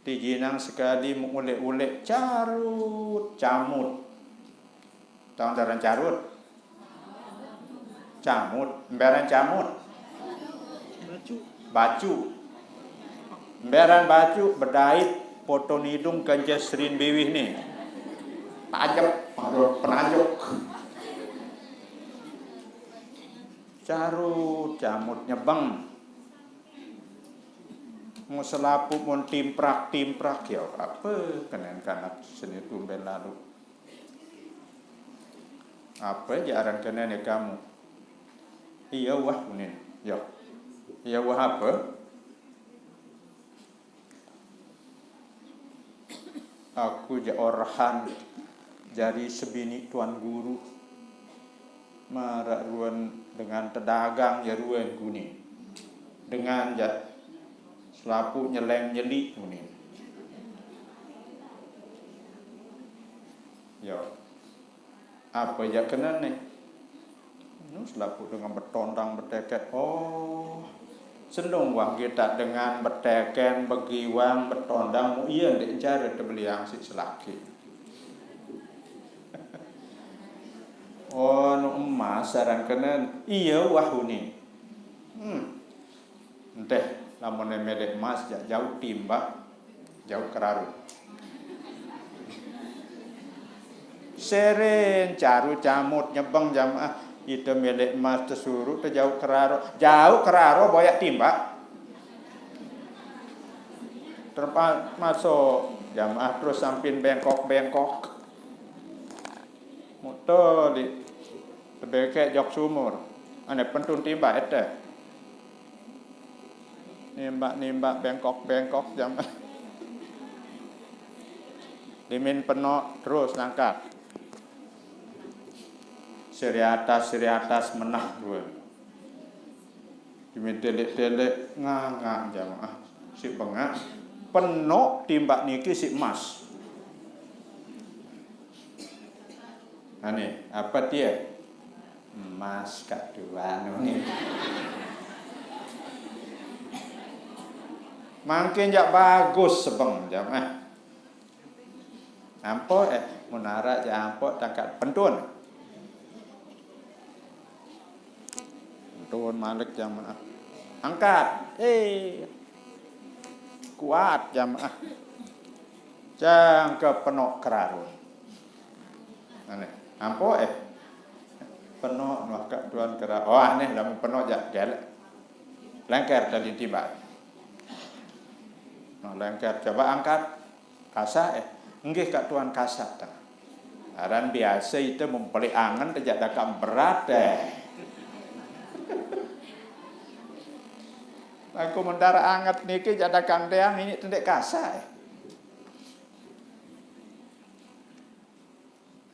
Tijinang sekali mau ulek-ulek, carut, camut. Tahu aran carut? Camut, emberan camut. Bacu. Emberan bacu, bedait, potong hidung, kences rin biwih nih. Tajep, aduh, penajuk. Carut, camut nyebeng. Mau selapuh, mau timprak-timprak, ya apa kenen kanak seni tumben lalu. Apa aja aran kenen ya kamu? Iya wah, unin. Ya. Iya wah apa? Aku ja orahan jari sabini Tuan Guru. Marak ruan dengan tedagang ya ruan kuning. Dengan ja selapuh nyeleng nyeli kuning. Ya. Apa ja kenen nih? Nu selapuh dengan betondang beteket. Oh, sendung wah kita dengan beteken, begiwang, betondang, mu iya ndik cara tebeliang si selaki. Oh, nu emas aran kenen. Iya wah unin. Hmm. Enteh, lamun melek emas, ja-, jauh timbak, jauh keraru. Seren, carut camut, nyebeng jamaah, ite melek emas, tesuruh, te jauh keraru. Jauh keraru, boyak timbak. Terpa-, masuk jamaah terus sampin bengkok-bengkok. Muto di tebekek jok sumur. Ane pentun timbak ete. Nimbak-nimbak, bengkok-bengkok jam. Dimin penok terus nangkat. Seri atas, seri atas menah dua. Dimin telek-telek nganga jamaah. Si bengak. Penok timbak niki si emas. Ane, apa tie? Emas, Kak Tuan, ni. Mangkin jak bagus sebeng jamaah. Ampo, eh, mun arak jak ampo tangkat pentun. Pentun malik jamaah. Angkat. Eh. Kuat jamaah. Jangka penok keraru. Ane, ampo, eh. Penok nuah Kak Tuan keraru. Oh, aneh, lamun penok jak gelek. Lengker tali timbak. Nah, lengker, coba angkat. Kasak, eh. Nggih, Kak Tuan, kasak, tah. Aran biasa itu mempelai angen, te jak dakak berat, eh. Aku mentara anget niki jak dakak teang ini tendek kasak, eh.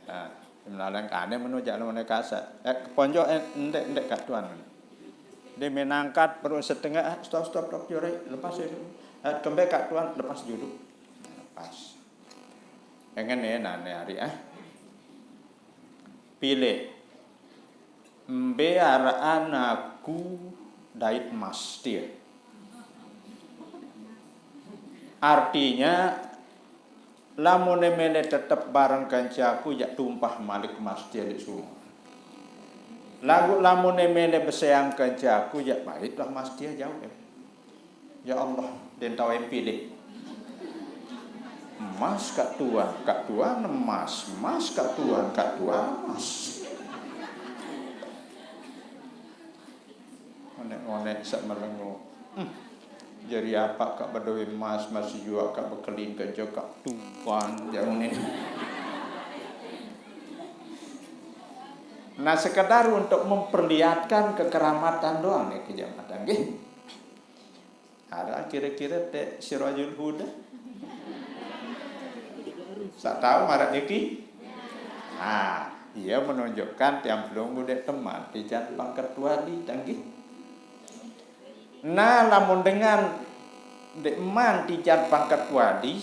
Nah, menalang kane menu jak lemone kasak. Eh, keponjok, eh, ndek, ndek, Kak Tuan. Dia menangkat perut setengah, ah, stop, stop, stop, jore, lepas ya. Eh, kembali, Kak Tuan, lepas dulu. Lepas. Pengen ya, nane hari, ah. Pilih. Mbe araan aku dait emas, tie. Artinya, lamune mele tetep bareng kance aku, jak tumpah malik emas tie di sumur. Lagu lamune mele beseang kance aku, jak baitlah emas tie jauh, eh. Ya Allah, den tau yang pilih. Emas, Kak Tuan, Kak Tuan, emas, emas, Kak Tuan, Kak Tuan, emas. Ngonek-ngonek sak melengo. Hmm. Jari apa Kak bedoe emas, masih juga Kak bekeling kerja Kak Tuan, jangan ini. Nah, sekedar untuk memperlihatkan kekeramatan doang ya, kejamatan, nggih. Ada kira-kira te Sirajul Huda? Sak tahu marak niki? Nah, ia menunjukkan tiang pelungguh dek teman di jan pangkat wali tanggih. Nah, lamun dengan dek man di jan pangkat wali,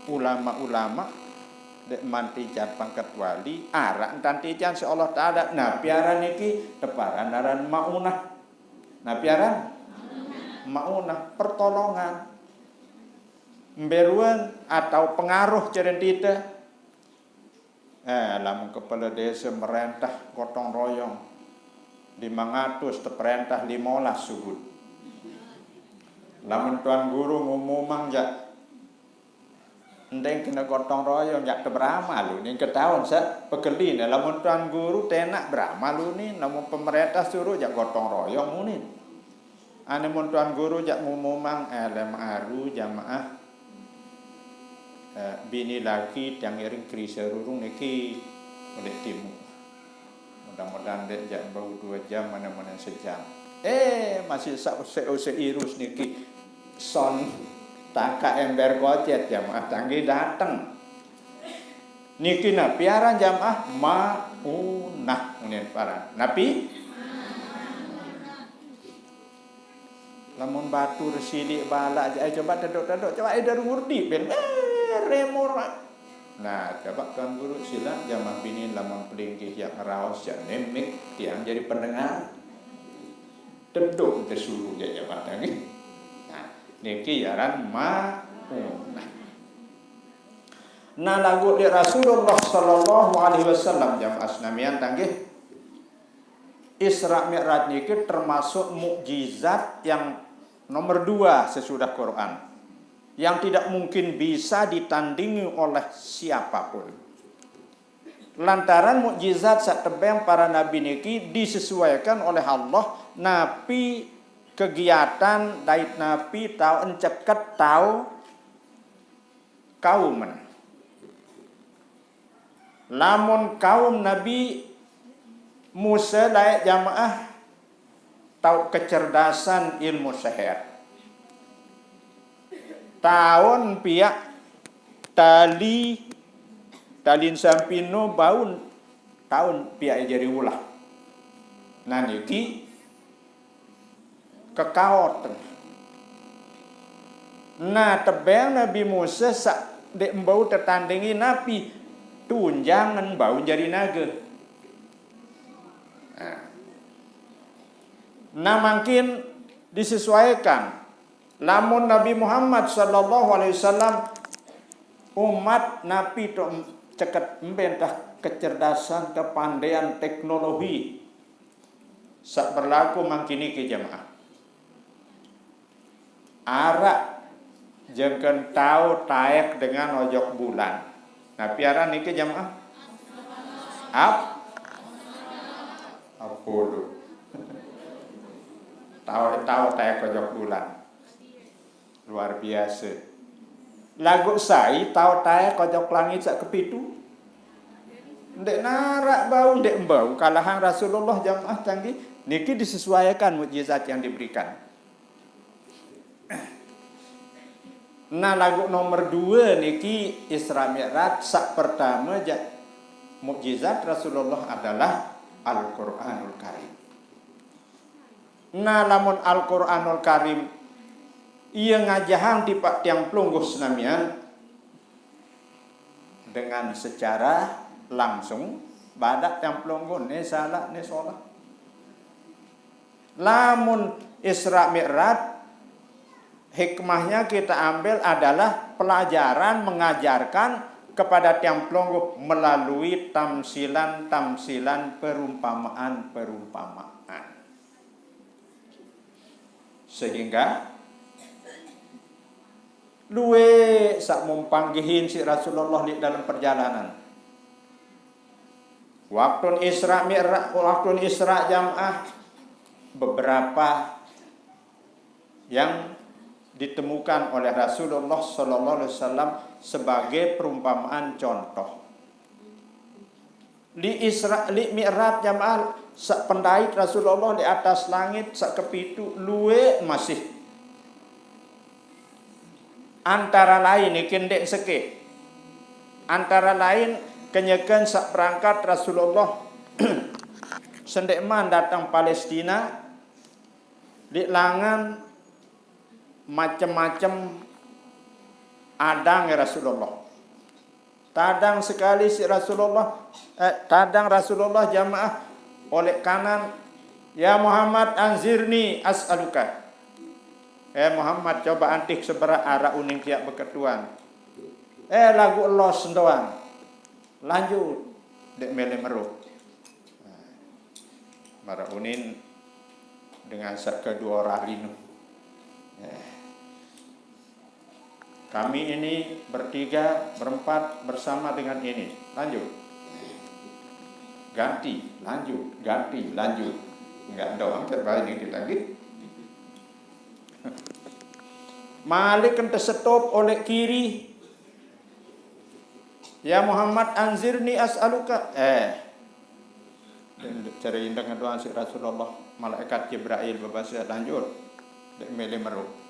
ulama-ulama, Dek mantican pangkat wali, arak entan tican si Allah Ta'ala. Napi aran niki? Teparan aran maunah. Napi aran? Maunah, pertolongan. Mberuan atau pengaruh cerentita. Eh, lamun kepala desa merentah gotong royong, lima ratus teperentah lima belas suhut. Lamun tuan guru ngumumang jak, enteng kena gotong royong jak teberama lu ning ketaun sa pekeli ne. Lamun tuan guru tenak berama lu ni, lamun pemerintah suruh jak gotong royong munin. Ane mun tuan guru jak ngumumang, eh, lem aru jamaah, eh, bini laki tiang iring kerisa rurung niki oleh timu. Mudah-mudahan dek jak bau dua jam, mana-mana sejam. Eh, masih sa-, use-use irus niki. Son taka ember kocet jamaah tanggi dateng. Niki napi aran jamaah? Maunah. Unin paran. Napi? Lamun batur silik balak, eh, coba tedok-tedok, coba eh, dari ngurdi, ben, eh, remor. Nah, coba tuan guru sila jamaah bini lamun pelinggih jak ngeraos, jak nemik, tiang jadi pendengar. Tedok disuruh jak jamaah tadi. Nah, niki aran maunah. Nah, lagu di Rasulullah sallallahu alaihi wasallam jamaah senamian tanggih. Isra Mi'raj niki termasuk mukjizat yang nomor dua sesudah Quran, yang tidak mungkin bisa ditandingi oleh siapapun. Lantaran mukjizat sak tebeng para nabi niki disesuaikan oleh Allah, napi kegiatan dait napi tau enceket tau kaumen. Lamun kaum Nabi Musa layak jamaah tau kecerdasan ilmu seher. Taun piak tali, talin sampino baun taun piak jari ulah. Nah niki kekaot. Nah, tebeng Nabi Musa sak dek embau tetandingi napi tunjangan bau jari naga. Nah. Nah, mungkin disesuaikan. Lamun Nabi Muhammad sallallahu alaihi wasallam umat napi tu ceket embentah kecerdasan, kepandaian, teknologi. Sak berlaku mangkin niki jamaah. Arak jengken tau taek dengan ojok bulan. Napi aran niki jamaah? Ap? Apollo. Tau, tau taek ojok bulan. Luar biasa. Lagu sai tau taek ojok langit sak kepitu. Ndek narak bau, ndek embau kalahang Rasulullah jamaah canggih. Niki disesuaikan mukjizat yang diberikan. Nah, lagu nomor dua niki Isra Mi'raj sak pertama ja-, mukjizat Rasulullah adalah Al-Quranul Karim. Nah, lamun Al-Quranul Karim ia ngajahang tipak tiang pelungguh senamian dengan secara langsung, badak tiang pelungguh ne salah ne solah. Lamun Isra Mi'raj, hikmahnya kita ambil adalah pelajaran mengajarkan kepada tiang pelungguh melalui tamsilan-tamsilan, perumpamaan-perumpamaan. Sehingga luwe sak mumpanggihin si Rasulullah di dalam perjalanan. Waktu Isra Mi'raj, waktu Isra jamaah, beberapa yang ditemukan oleh Rasulullah sallallahu alaihi wasallam sebagai perumpamaan contoh. Li Isra, li Mi'raj jamaah sak pendait Rasulullah di atas langit sak kepitu luwe masih. Antara lain niki ndek seke. Antara lain kenyeken sak perangkat Rasulullah sendek man datang Palestina di langan macem-macem adang ya Rasulullah. Tadang sekali si Rasulullah, eh, tadang Rasulullah jamaah oleh kanan, "Ya Muhammad, anzirni as'aluka." "Eh Muhammad, coba antih seberak ara uning kiak beketuan." Eh, lagu los doang. Lanjut. Dek mele meruh. Mara unin dengan sat kedua orang linu. Eh. Kami ini bertiga, berempat, bersama dengan ini. Lanjut. Ganti, lanjut, ganti, lanjut. Enggak doang terbaik ini lagi. Malik kan tersetop oleh kiri. "Ya Muhammad, anzirni as'aluka." Eh. Cara indeng doang si Rasulullah, malaikat Jibril bebasa, "Lanjut." Dek mele meruh.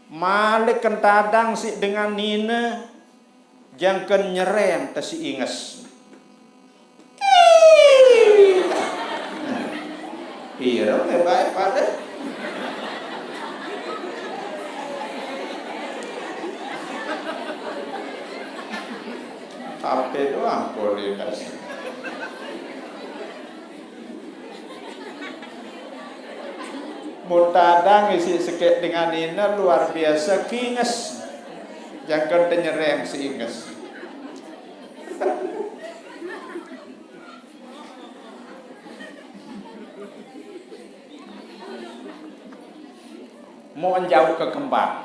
Malik kan tadang si dengan nina, jangken nyereng te si inges. Ireng ya baik pada. H P doang kualitas. Mun tadang isi sekek dengan ina luar biasa kinges. Jangken tenyereng si inges. Mau jauh ke kembang.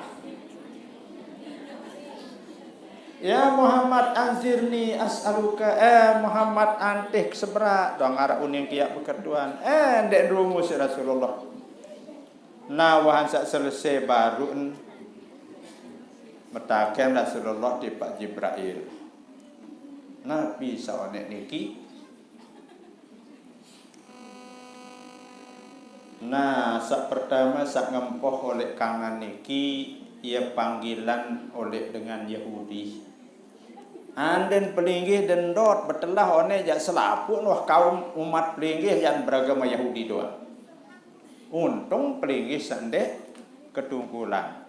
"Ya Muhammad, anzirni as'aluka." Eh Muhammad, antih seberak doang ara uning kiak beketuan. Eh, ndek rumus Rasulullah. Nah, wahan sak selesai baru en metaken Rasulullah tipak Jibril. Nabi saonek niki. Nah, sak pertama sak ngempoh oleh kangan niki, ia panggilan oleh dengan Yahudi. Anden pelinggih dendot betelah one jak selapuq wah kaum umat pelinggih yang beragama Yahudi doang. Untung pelinggih sendek ketungkulan.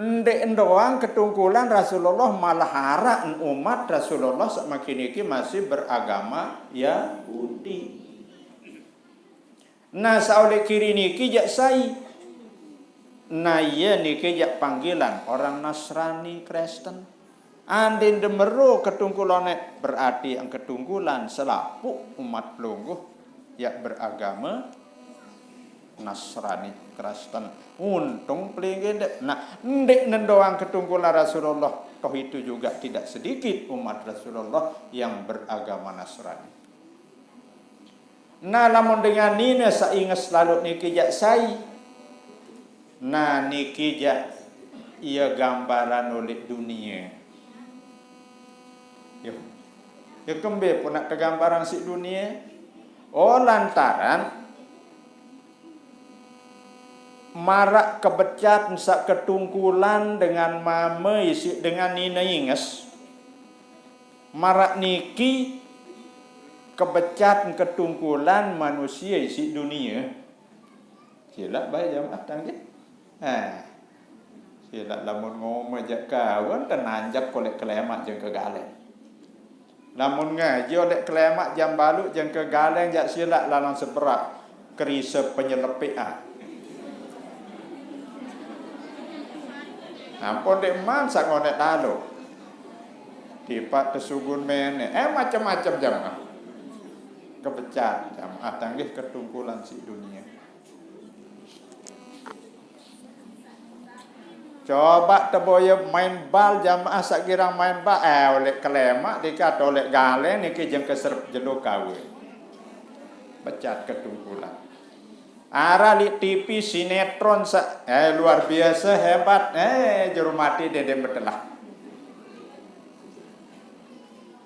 Ndek ndoang ketungkulan Rasulullah, malah araq umat Rasulullah semakin niki masih beragama Yahudi. Nah, saolek kiri niki jak sai. Nah, iya niki jak panggilan orang Nasrani Kristen. Andin demero ketungkulane berarti yang ketungkulan selapuq umat pelungguh yang beragama Nasrani Kristen. Untung pelinggih ndek. Nah, ndek nendoang ketungkulan Rasulullah, toh itu juga tidak sedikit umat Rasulullah yang beragama Nasrani. Nah, lamun dengan nine sainges lalu niki jak sai. Nah, niki jak ia gambaran oleh dunia. Yo. Ya kembe pun nak kegambaran si dunia. Oh, lantaran marak kebecat sak ketungkulan dengan mame isi dengan nine inges. Marak niki kebecat ketungkulan manusia isi dunia. Silaq bae jamaah tang nggih. Eh. Silaq lamun ngomong jak kawan tenanjak kolek kelemak jeng kegaleng. Lamun ngaji oleh kelemak jam baluq jeng kegaleng jak silaq lalang seberak kerise penyelepiq ah. Ampun dek man sak ngonek lalu. Tipak tesugun menek. Eh, macam-macam jamaah. Kepecat jamaah tanggih ketungkulan si dunia. Coba teboye main bal jamaah sak girang main bal, eh, oleh kelemak dikit oleh galeng niki jeng keserep jelo kawin. Pecat ketungkulan. Arah li T V sinetron sak, eh, luar biasa hebat, eh, juru mati dendem betelah.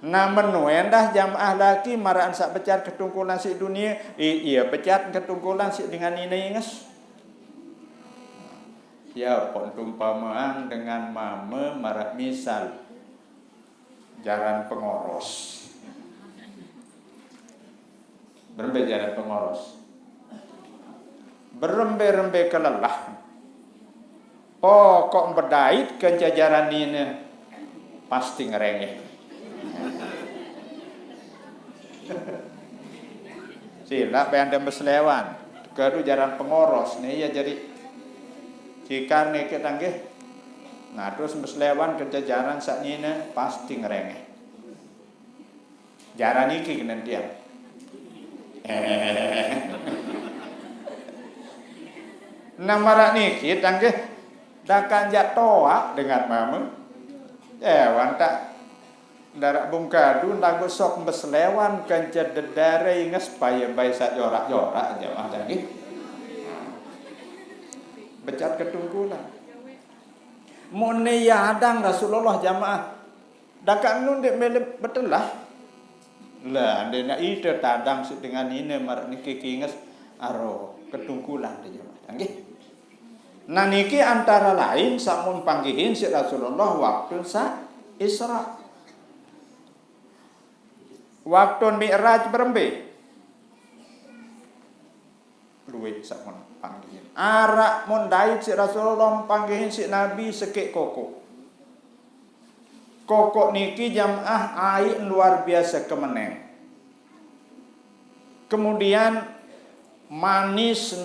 Nah, menuen dah jamaah laki maraan sak becat ketungkulan si dunia, i-, iya becat ketungkulan si dengan nine inges. Ya, pon tumpamaan dengan mame marak misal jaran pengoros. Berembe jaran pengoros. Berembe-rembe kelelah. Oh, kok bedait ke jajaran nine, pasti ngerengeh. Sila bae ande meslewan. Kedu jaran pengoros nih ya jadi. Cikar nih kita nggih. Nah, terus meslewan ke jajaran sak nine pasti ngerengeh. Jaran iki kenen tiang. Nah, maraq niki tanggih dakan jak toaq dengan mame. Eh, wantak daraq bungkadu ndago sok meslewan kance dedare inges paye bai sak jorak-jorak jamaah tanggih. Becat ketungkulan. Mone yadang Rasulullah jamaah. Dakaq nu ndeq mele betelah. Lah, ndeqne ite tadang siq dengan nine maraq niki kinges aro ketungkulan de jamaah. Nggih. Nah, niki antara lain saq mun panggihin siq Rasulullah waktu saq Isra. Waktu Mi'raj berembe? Lueq saq mun panggihin. Araq mun dait siq Rasulullah panggihin siq Nabi sekeq kokoq. Kokoq niki jamaah aiq luar biase kemeneng. Kemudian manis,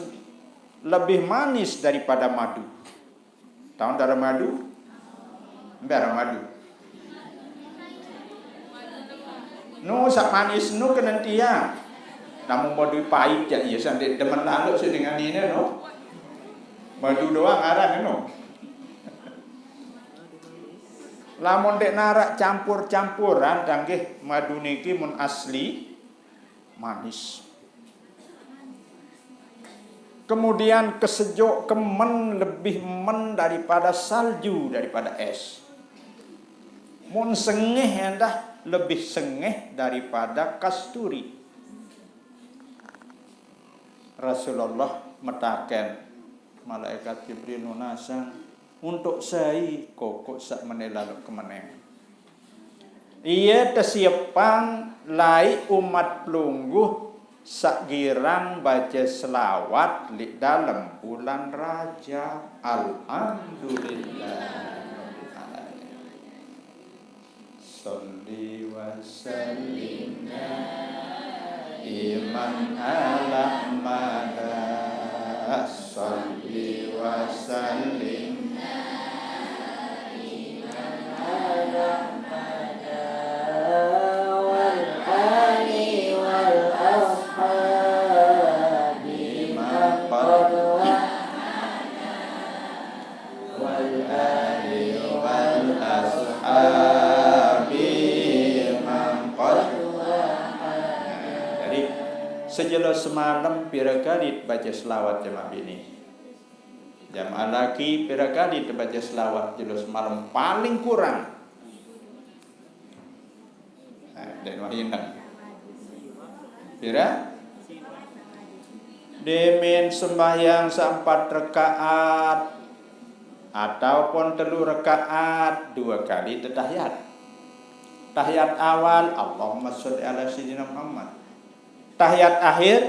lebih manis daripada madu. Taun dara madu? Mbe aran madu? Nu saq manis nu kenen tiang. Lamun madu pait jaq, iya saq ndeq demen laloq siq dengan nine no. Madu doang aran no. Lamun ndeq naraq campur-campuran, tanggih madu niki mun asli manis. Kemudian kesejuk kemen lebih men daripada salju, daripada es. Mun sengeh endah lebih sengeh daripada kasturi. Rasulullah metaken malaikat Jibril nunasang, untuk sai kokoq saq mene laloq kemeneng. Ie tesiepang laeq umat pelungguh saq girang bace selawat leq dalem bulan Rajab. Alhamdulillah. Sholli wa sallim daiman ala mada. Sholli wa sallim daiman ala mada. Wal ali wal ashabi man qad wal ali wal ashabi man qad. Jadi, sejelo semalem pire kali bace selawat jamaah bini? Jamaah laki pire kali tebace selawat jelo semalem paling kurang? Nah, ndeq wah inget. Pire? Demen sembahyang saq empat rekaat ataupun telu rekaat, due kali tetahiyat. Tahiyat awal, Allahumma sholli ala sayyidina Muhammad. Tahiyat akhir,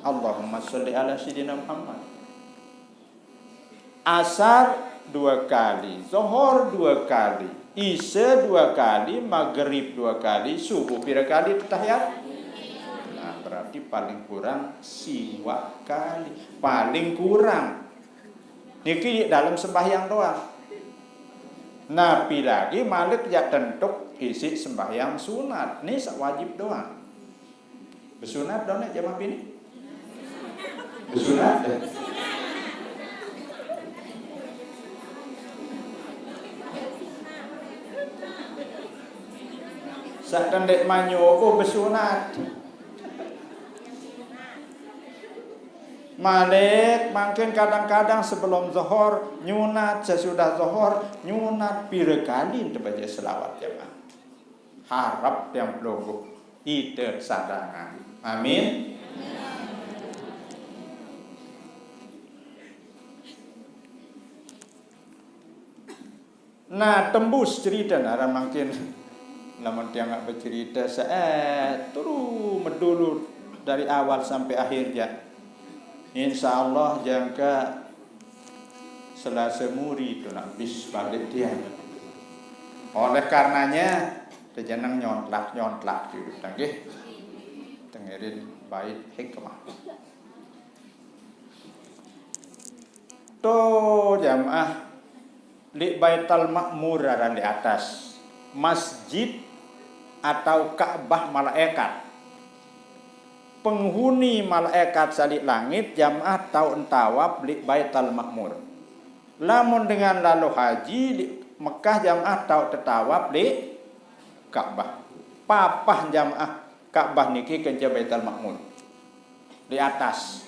Allahumma sholli ala sayyidina Muhammad. Asar dua kali, Zohor dua kali, Isya dua kali, Maghrib dua kali, Subuh pira kali tetahiyat? Nah, berarti paling kurang siwah kali. Paling kurang. Niki dalam sembahyang doang. Napi lagi malik jak tentuk isiq sembahyang sunat. Ni saq wajib doang. Besunat dong nek jamaah bini? Besunat deh. Saq ndeq manyobo besunat. Malik, mangkin kadang-kadang sebelum Zohor nyunat, sesudah Zohor nyunat, pire kali ente baca selawat jamaah? Harap tiang pelungguh ite sadangan. Amin. Nah, tembus cerite, nah, araq mangkin lamun tiang nggak becerite, se-, eh, turu medulu dari awal sampai akhir, ja. Insya Allah, jangka Selasa muri tu nak bis balik dia. Oleh karenanya, tejeneng nyontlak-nyontlak di hutan, nggih. Dengerin bait hikmah. Tu jamaah, li Baitul Makmur aran di atas. Masjid atau Ka'bah malaikat. Penghuni malaikat salik langit jamaah tau entawaf li Baitul Makmur. Lamun dengan lalu haji li Mekah jamaah tau tetawaf li Ka'bah. Papah jamaah Ka'bah niki kenca Baitul Makmur. Di atas.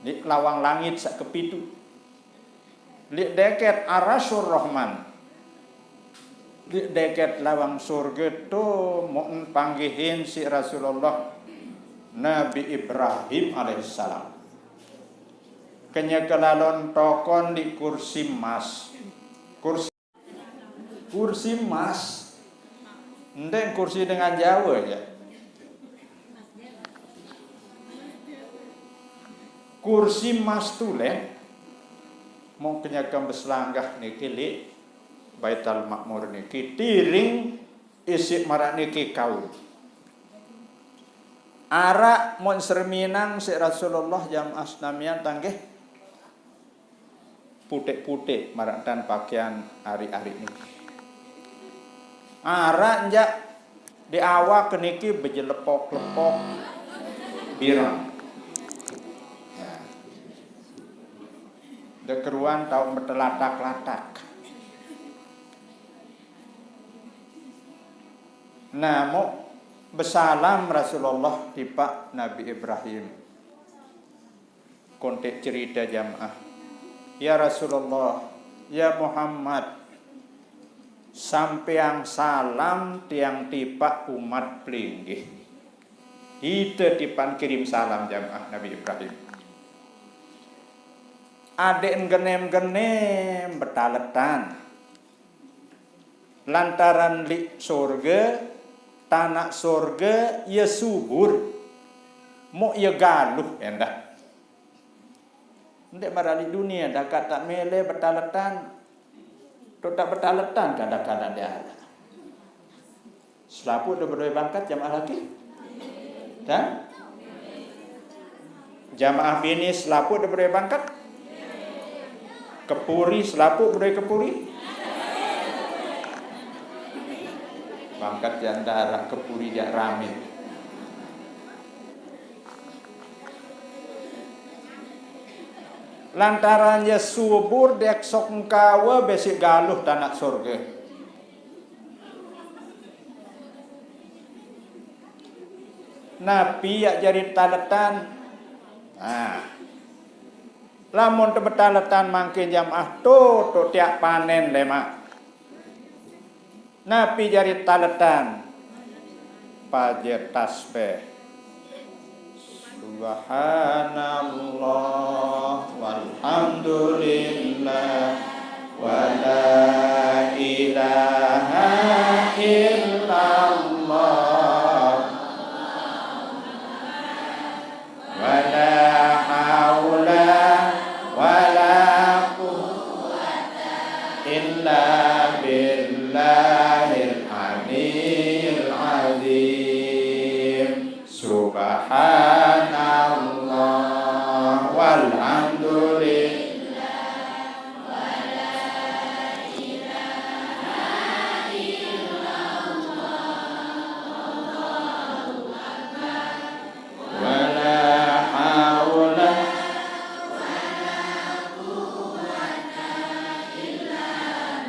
Di lawang langit sak kepitu. Li deket Arasyur Rahman. Li deket lawang surga tu mun panggihin si Rasulullah Nabi Ibrahim alaihissalam. Kenya kelalon tokon di kursi emas. Kursi Kursi emas. Ndek kursi dengan Jawa ya. Kursi emas tulen. Mungkin akan berselanggah niki li Baitul Makmur niki tiring isi marak niki kaum. Arak mun serminang si Rasulullah jamaah senamian tanggih. Putik-putik marak tan pakaian ari-ari niki. Arak njak di awak niki bejelepok-lepok bireng. Nah. Dekeruan tau betelatak-latak. Nah, mau besalam Rasulullah tipak Nabi Ibrahim. Kontek cerita jamaah. Ya Rasulullah, ya Muhammad, sampeang salam tiang tipak umat pelinggih. Kita tipan kirim salam jamaah Nabi Ibrahim. Adek genem-genem betaletan. Lantaran li surga, tanah surga, ya subur. Mau ya galuh endah. Ndek marali dunia dah kata mele betaletan. Tu tak betaletan kadang-kadang dia. Selaput dia berdua bangkat jamaah lagi. Dan jamaah bini selaput dia berdua bangkat. Kepuri selaput berdua kepuri. Bangkat janda arah kepuri jak rame. Lantaran ya subur dek sok engkawa besik galuh tanah surga. Napi yak jari taletan? Nah, lamun tebetaletan mangkin jamaah tu, tu tiak panen lemak. Napi jari taletan? Pajer tasbih. Subhanallah walhamdulillah wala ilaha illallah wala haula wala quwwata illa billahil aliyil azim. Subhanallah walhamdulillah. Wala haula wala quwwata illa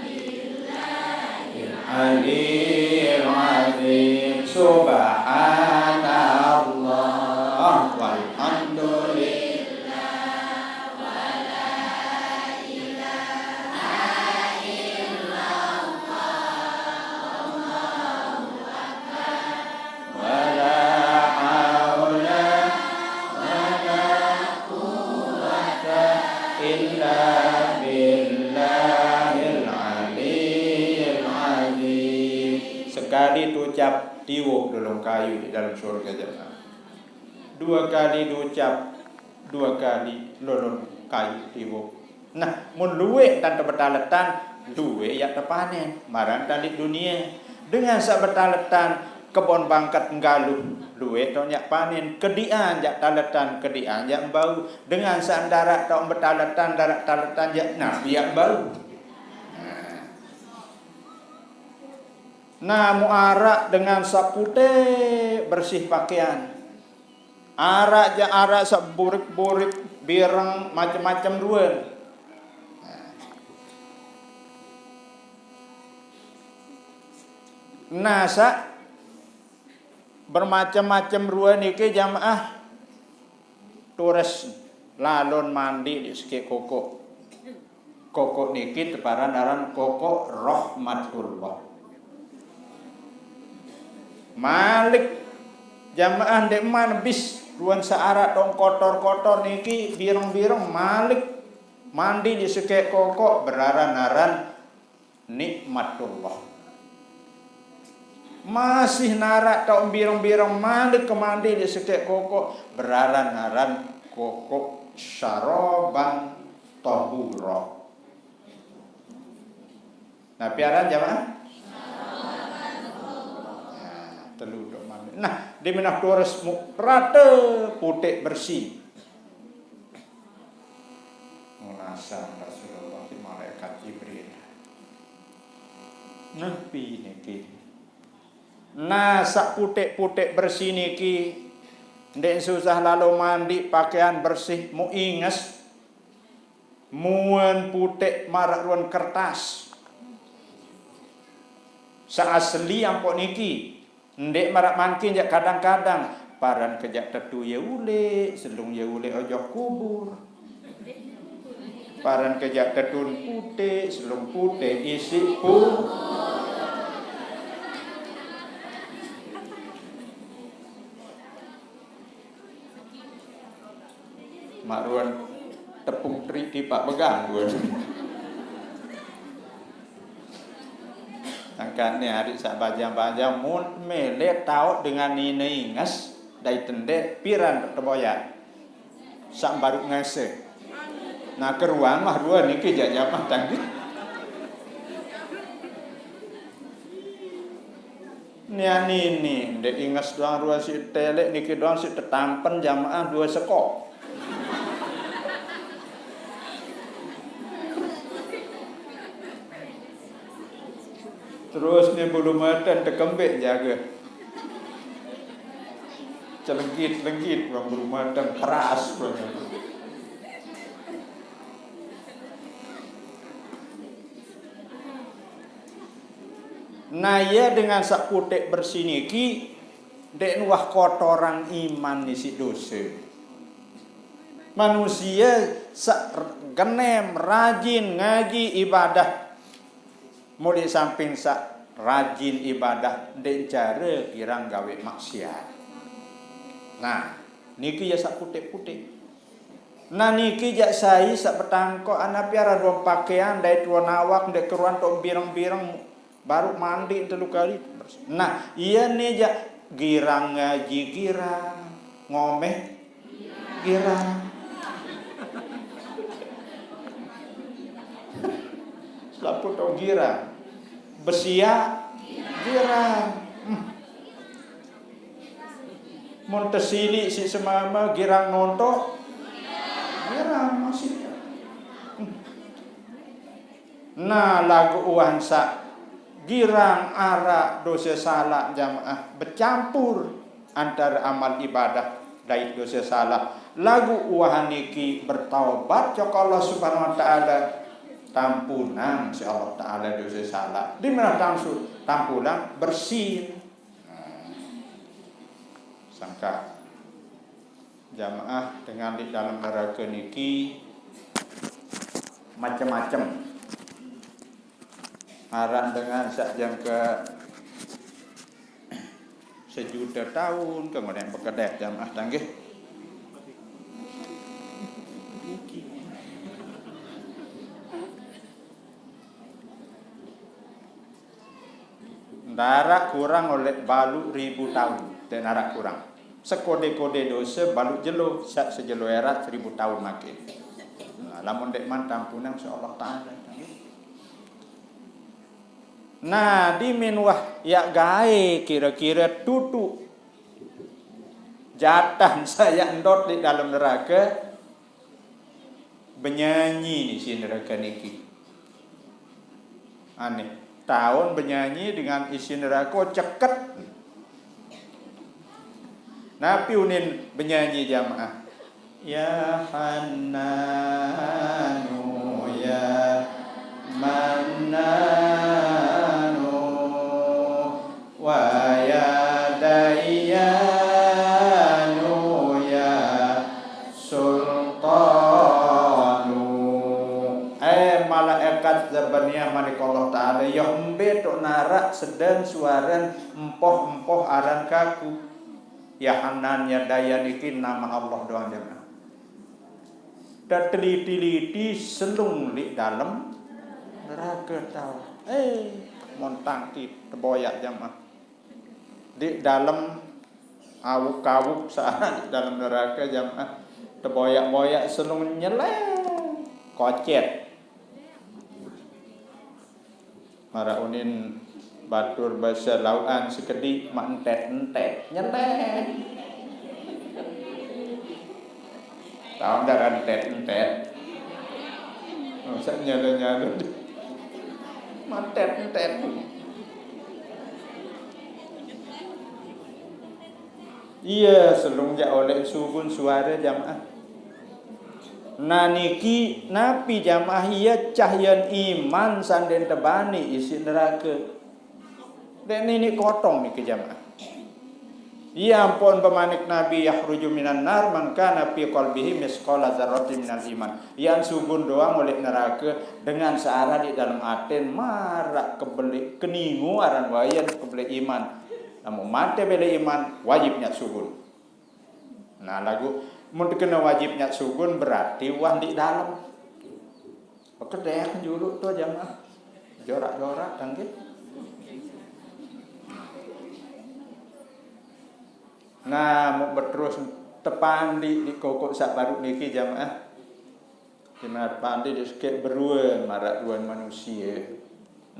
billahil aliyil azim. Subhanallah walhamdulillah. Wala haula wala quwwata illa billahil aliyil azim. Sekali tucap tiwuh lolong kayu di dalam surga jamaah. Dua kali ducap, dua kali lolong kayu tiwuh. Nah, mun luwé' tan tabetaletan, luwé ya' tapanén, marang tan di dunia. Dengan sa' betaletan, kebon bangket nggaluh, luwé' to ya' panén, kedi'an ya' taletan, kedi'an ya' mbau. Dengan sa' ndara' to betaletan, ndara' taletan ya', nah, ya' mbau. Nah. Nah, mu ara' dengan sa' puté' bersih pakaian. Ara' ja ara' sa' burik-burik, bireng, macem-macem ruan. Nah, sa' bermacem-macem ruan niki jamaah tures lalon mandi di seke' koko'. Koko' niki teparan aran koko' rahmatullah. Malik jamaah nde'man bis ruan sa' ara' tong kotor-kotor niki bireng-bireng malik mandi di seke' koko' beraran-aran nikmatullah. Masih nara' tau mbireng-bireng mandi ke mandi di seke' koko', beraran-aran koko' syaraban tahura. Napi aran jamaah? Nah, telu dok mandi. Nah, di minah tures mu rata putek bersih. Ngulasang Rasulullah si malaikat Jibril. Napi niki? Nah, sa' putek-putek bersih niki, nde' susah lalo mandi pakaian bersih, mu inges, muan putek mara' ruan kertas. Sa' asli ampo' niki, nde' mara' mangkin ja kadang-kadang, paran ke ja tetu ya ule', selung ya ule' ojoh kubur. Paran ke ja tetun putek, selung putek, isi pu. Mak ruan tepung teri tipak begang ruan. Angkat ni hari sa' bajang-bajang mun mele tau dengan nine inges dai tende piran teboyak. Sa' baru ngese. Nah, keruan mah ruan niki ja jamaah tadi. Nia nini, nde' inges doang ruan si telek niki doang si tetampen jamaah dua sekok. Terus ni bulu mata tekembek jaga. Celengkit-lengkit bang bulu mata keras bang. Nah, iya dengan sa' putek bersih niki, nde' nuwah kotoran iman ni si dose. Manusia sa' genem, rajin, ngaji, ibadah. Muli samping sa' rajin ibadah, nde' care girang gawe maksiat. Nah, niki ya sa' putek-putek. Nah, niki ja sai sa' petangko, ana piara dua pakean, dai tuan awak, nde' keruan to bireng-bireng, baru mandi telu kali. Nah, iya ni ja girang ngaji, girang ngomeh, girang. Selaputo girang. Besia, girang. Hmm. Mun tesili si semama girang nonto, girang masih. Hmm. Nah, lagu uwan sa' girang ara' dose sala' jamaah becampur antara amal ibadah dai dose sala'. Lagu uwahan niki bertaubat cok Allah Subhanahu wa Ta'ala, tampunang si Allah Ta'ala dose sala'. Di mana tamsu-, tampunang bersih. Nah, sangka jamaah dengan di dalam neraka niki macam-macam. Aran dengan sa' jangka sejuta taun, kemudian bekedek jamaah tanggih. Ndara' kurang oleh balu ribu taun, te ndara' kurang. Sekode-kode dose balu jelo, sa' sejelo era seribu taun makin. Nah, lamun dek man tampunang, insyaallah taala. Nah, dimin wah ya gae kira-kira tutu jatah saya ndot di dalam neraka, benyanyi ni si neraka niki. Aneh. Tahun benyanyi dengan isi neraka ceket. Napi unin benyanyi jamaah? Ya Hannanu, ya Mannanu, wa ya Dayyanu, ya Sultanu. Eh, malaikat Zabaniyah, manik Allah Ta'ala, ya embe tok narak sedan suaran empoh-empoh aran kaku. Ya Hanan, ya Dayan iki nama Allah doang, jamaah. Teteliti-liti selung di dalam neraka tawa. Eh, montang ki teboyak, jamaah. Di dalam awuk-awuk sana di dalam neraka, jamaah. Teboyak-boyak selung nyeleng. Kocet. Mara unin batur bahasa lauan sekedi mak entet-entet. Nyeleng. Tahu ndak entet-entet? Masa nyala-nyala. Mak entet-entet. Iya, selung jak oleh sugun suara jamaah. Nah niki napi jamaah, iya cahyan iman sanden tebani isi neraka. Dek nini kotong niki jamaah. Iya ampun pemanik Nabi, yakhruju minan nar man kana fi qalbihi misqala dzarratin minal iman. Yan sugun doang oleh neraka dengan searah di dalam aten marak kebeli keningu aran wayan kebeli iman. Namun mate beli iman wajibnya sugun. Nah, lagu mun kena wajibnya sugun berarti wah di dalam. Pekedek julu tu jamaah. Jorak-jorak tangke. Nah, mau beterus tepandi di kokok sak baru niki jamaah. Kena pandi di sekek beruan marak ruan manusia.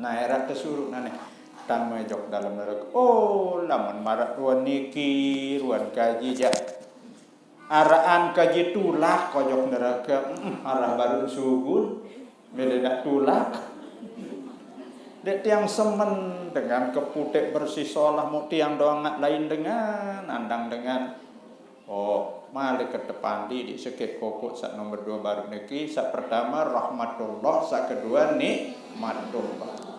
Nah, era kesuruh nane. Tang mejok dalam neraka. Oh, lamun marak ruan niki, ruan kaji jak. Araan kaji tulak kojok neraka. Mm, arah baru sugun. Beda nak tulak. Dek tiang semen dengan keputek bersih solah mau tiang doang nak lain dengan andang dengan. Oh, malih ketepandi di sekek kokok sak nomor dua baru niki, sak pertama rahmatullah, sak kedua nikmatullah.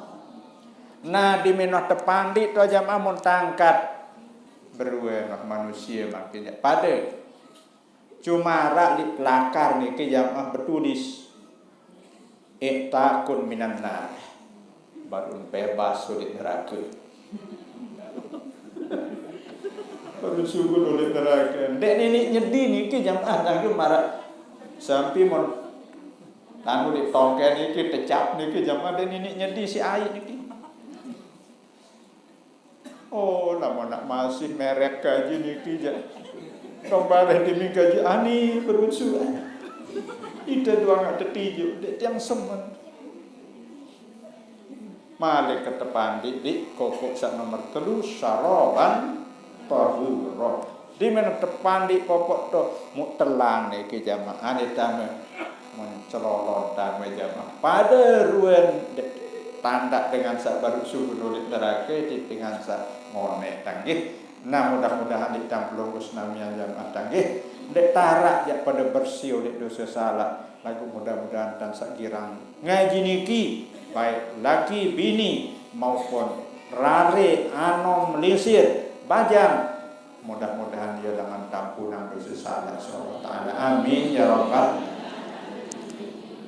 Nah, di menoh tepandi tu jamaah mun tangkat berue noh manusia makinnya pada cuma rak di pelakar niki jamaah betulis. Itakun minan nar. Baru bebas oleh neraka. Baru syukur oleh neraka. Dek nini nyedi niki jamaah lagi marah. Sampai mon tanu di tongke niki tecap niki jamaah dek nini nyedi si ai niki. Oh, lama nak masih merek kaji niki ja. Kembali demi kaji ani berunsuran. Ida doang ada tiju, dek tiang semen. Malik ke tepandi di kokok sak nomor telu, saraban tahura. Di mana tepandi kokok tu, muk telang niki jamaah ni tame. Mencelolon tame jamaah. Pada ruan de-, tanda dengan sak baru subuh nulik neraka di dengan sak ngonek tanggih. Nah, mudah-mudahan di tampelungkus namian jamaah tanggih. Dek tarak jak pada bersih oleh dosa salah. Lagu mudah-mudahan tan sak girang. Ngaji niki, baik laki bini maupun rare anom lisir bajang. Mudah-mudahan ia dengan tampunan dosa salah, insyaallah taala. Amin ya rabbal.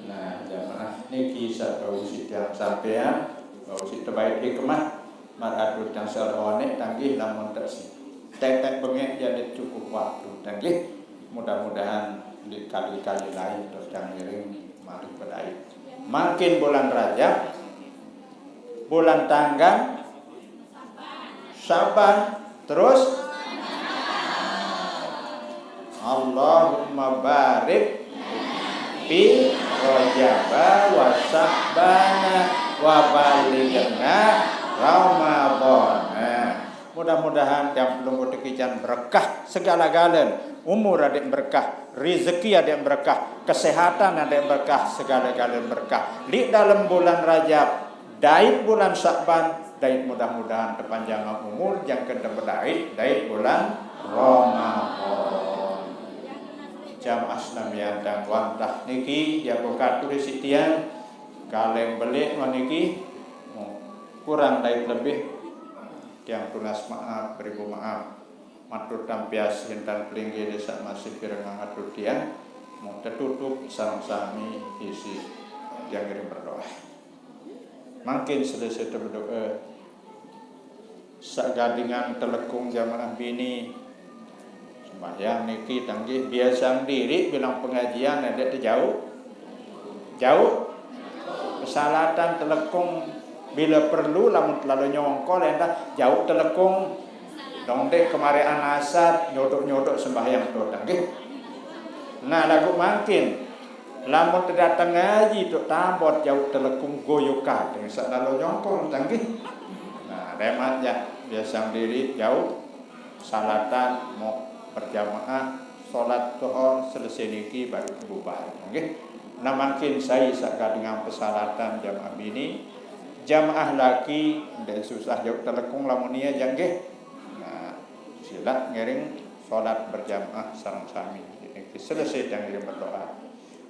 Nah, jamaah niki sak bau si tiang sampean, bau si terbaik hikmah, mar atur tiang salmonek tanggih lamun tak si. Tetek bengek jadi cukup waktu tanggih. Mudah-mudahan di kali-kali lain terus tiang ngiring mari pedai. Makin bulan Rajab, bulan Tanggang, Saban, terus Allahumma barik. Rajaba wa Sya'bana wa ballighna Ramadhana. Mudah-mudahan tiang pelungguh niki jan berkah segala-gala, umur adik berkah, rezeki adik berkah, kesehatan adik berkah, segala-gala berkah. Di dalam bulan Rajab, dait bulan Sya'ban, dait mudah-mudahan tepanjang umur, jangka tebedait dait bulan Ramadan. Jamaah senamian tiang wantah niki, ya buka tulis tiang, kaleng belik niki, kurang dait lebih, tiang tunas maaf, beribu maaf. Matur tampias intan pelinggih desa masih pirengang atur tiang, mau tetutup sareng sami isi tiang ngiring berdoa. Mangkin selesai berdoa, sagadingan telekung jamaah bini. Sembahyang niki tanggih biasang diri bilang pengajian ada jauh. Jauh. Pesalatan telekung bila perlu lamun terlalu nyongkol endah jauh telekung. Dong dek kemari anasat nyodok-nyodok sembahyang tu tanggih. Nah, lagu mangkin. Lamun tedateng ngaji tu tambot jauh telekung goyokan dengan sak lalu nyongkol tanggih. Nah, remat ya biasang diri jauh salatan mau berjamaah salat zuhur selesai niki baru bubar nggih. Nah, mangkin saya sagadingan pesalatan jamaah bini, jamaah laki ndak susah jauh telekung lamun ia janggih. Nah, sila ngiring salat berjamaah sareng sami. Niki selesai tiang ngiring berdoa.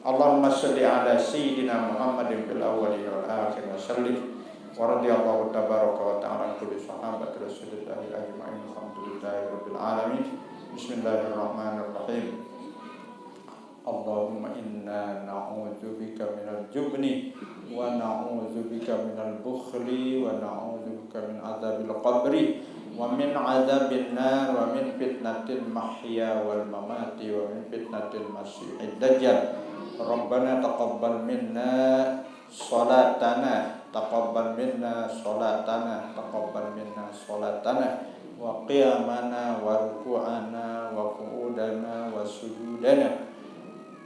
Allahumma salli ala sayyidina Muhammadin fil awwalin wal akhirin wa sallim. Wa radiyallahu tabaraka wa ta'ala an kulli sahabati Rasulillahi ajma'in. Alhamdulillahi rabbil alamin. Bismillahirrahmanirrahim. Allahumma inna na'udzubika minal jubni wa na'udzubika minal bukhli wa na'udzubika min adzabil qabri wa min adzabin nar wa min fitnatil mahya wal mamati wa min fitnatil masihid dajjal. Rabbana taqabbal minna salatana, taqabbal minna salatana, taqabbal minna salatana, wa qiyamana, wa ruku'ana, wa qu'udana, wa sujudana,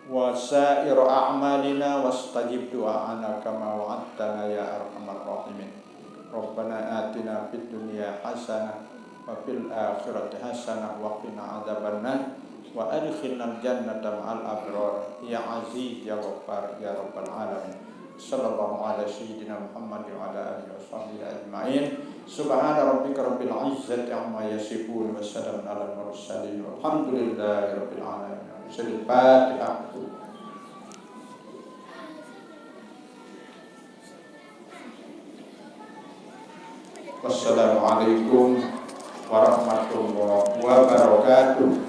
wa sa'ira a'malina, wastajib du'a'ana kama wa'adtana ya arhamar rahimin. Rabbana atina fid dunya hasanah wa fil akhirati hasanah wa qina adzabannar wa adkhilnal jannata ma'al abrar ya aziz ya ghaffar ya rabbal alamin. Sallallahu ala sayyidina Muhammad wa ala alihi wa sahbihi ajma'in. Subhana rabbika rabbil izzati amma yasifun wa salamun alal mursalin walhamdulillahi rabbil alamin. Al-Fatihah. Wassalamualaikum warahmatullahi wabarakatuh.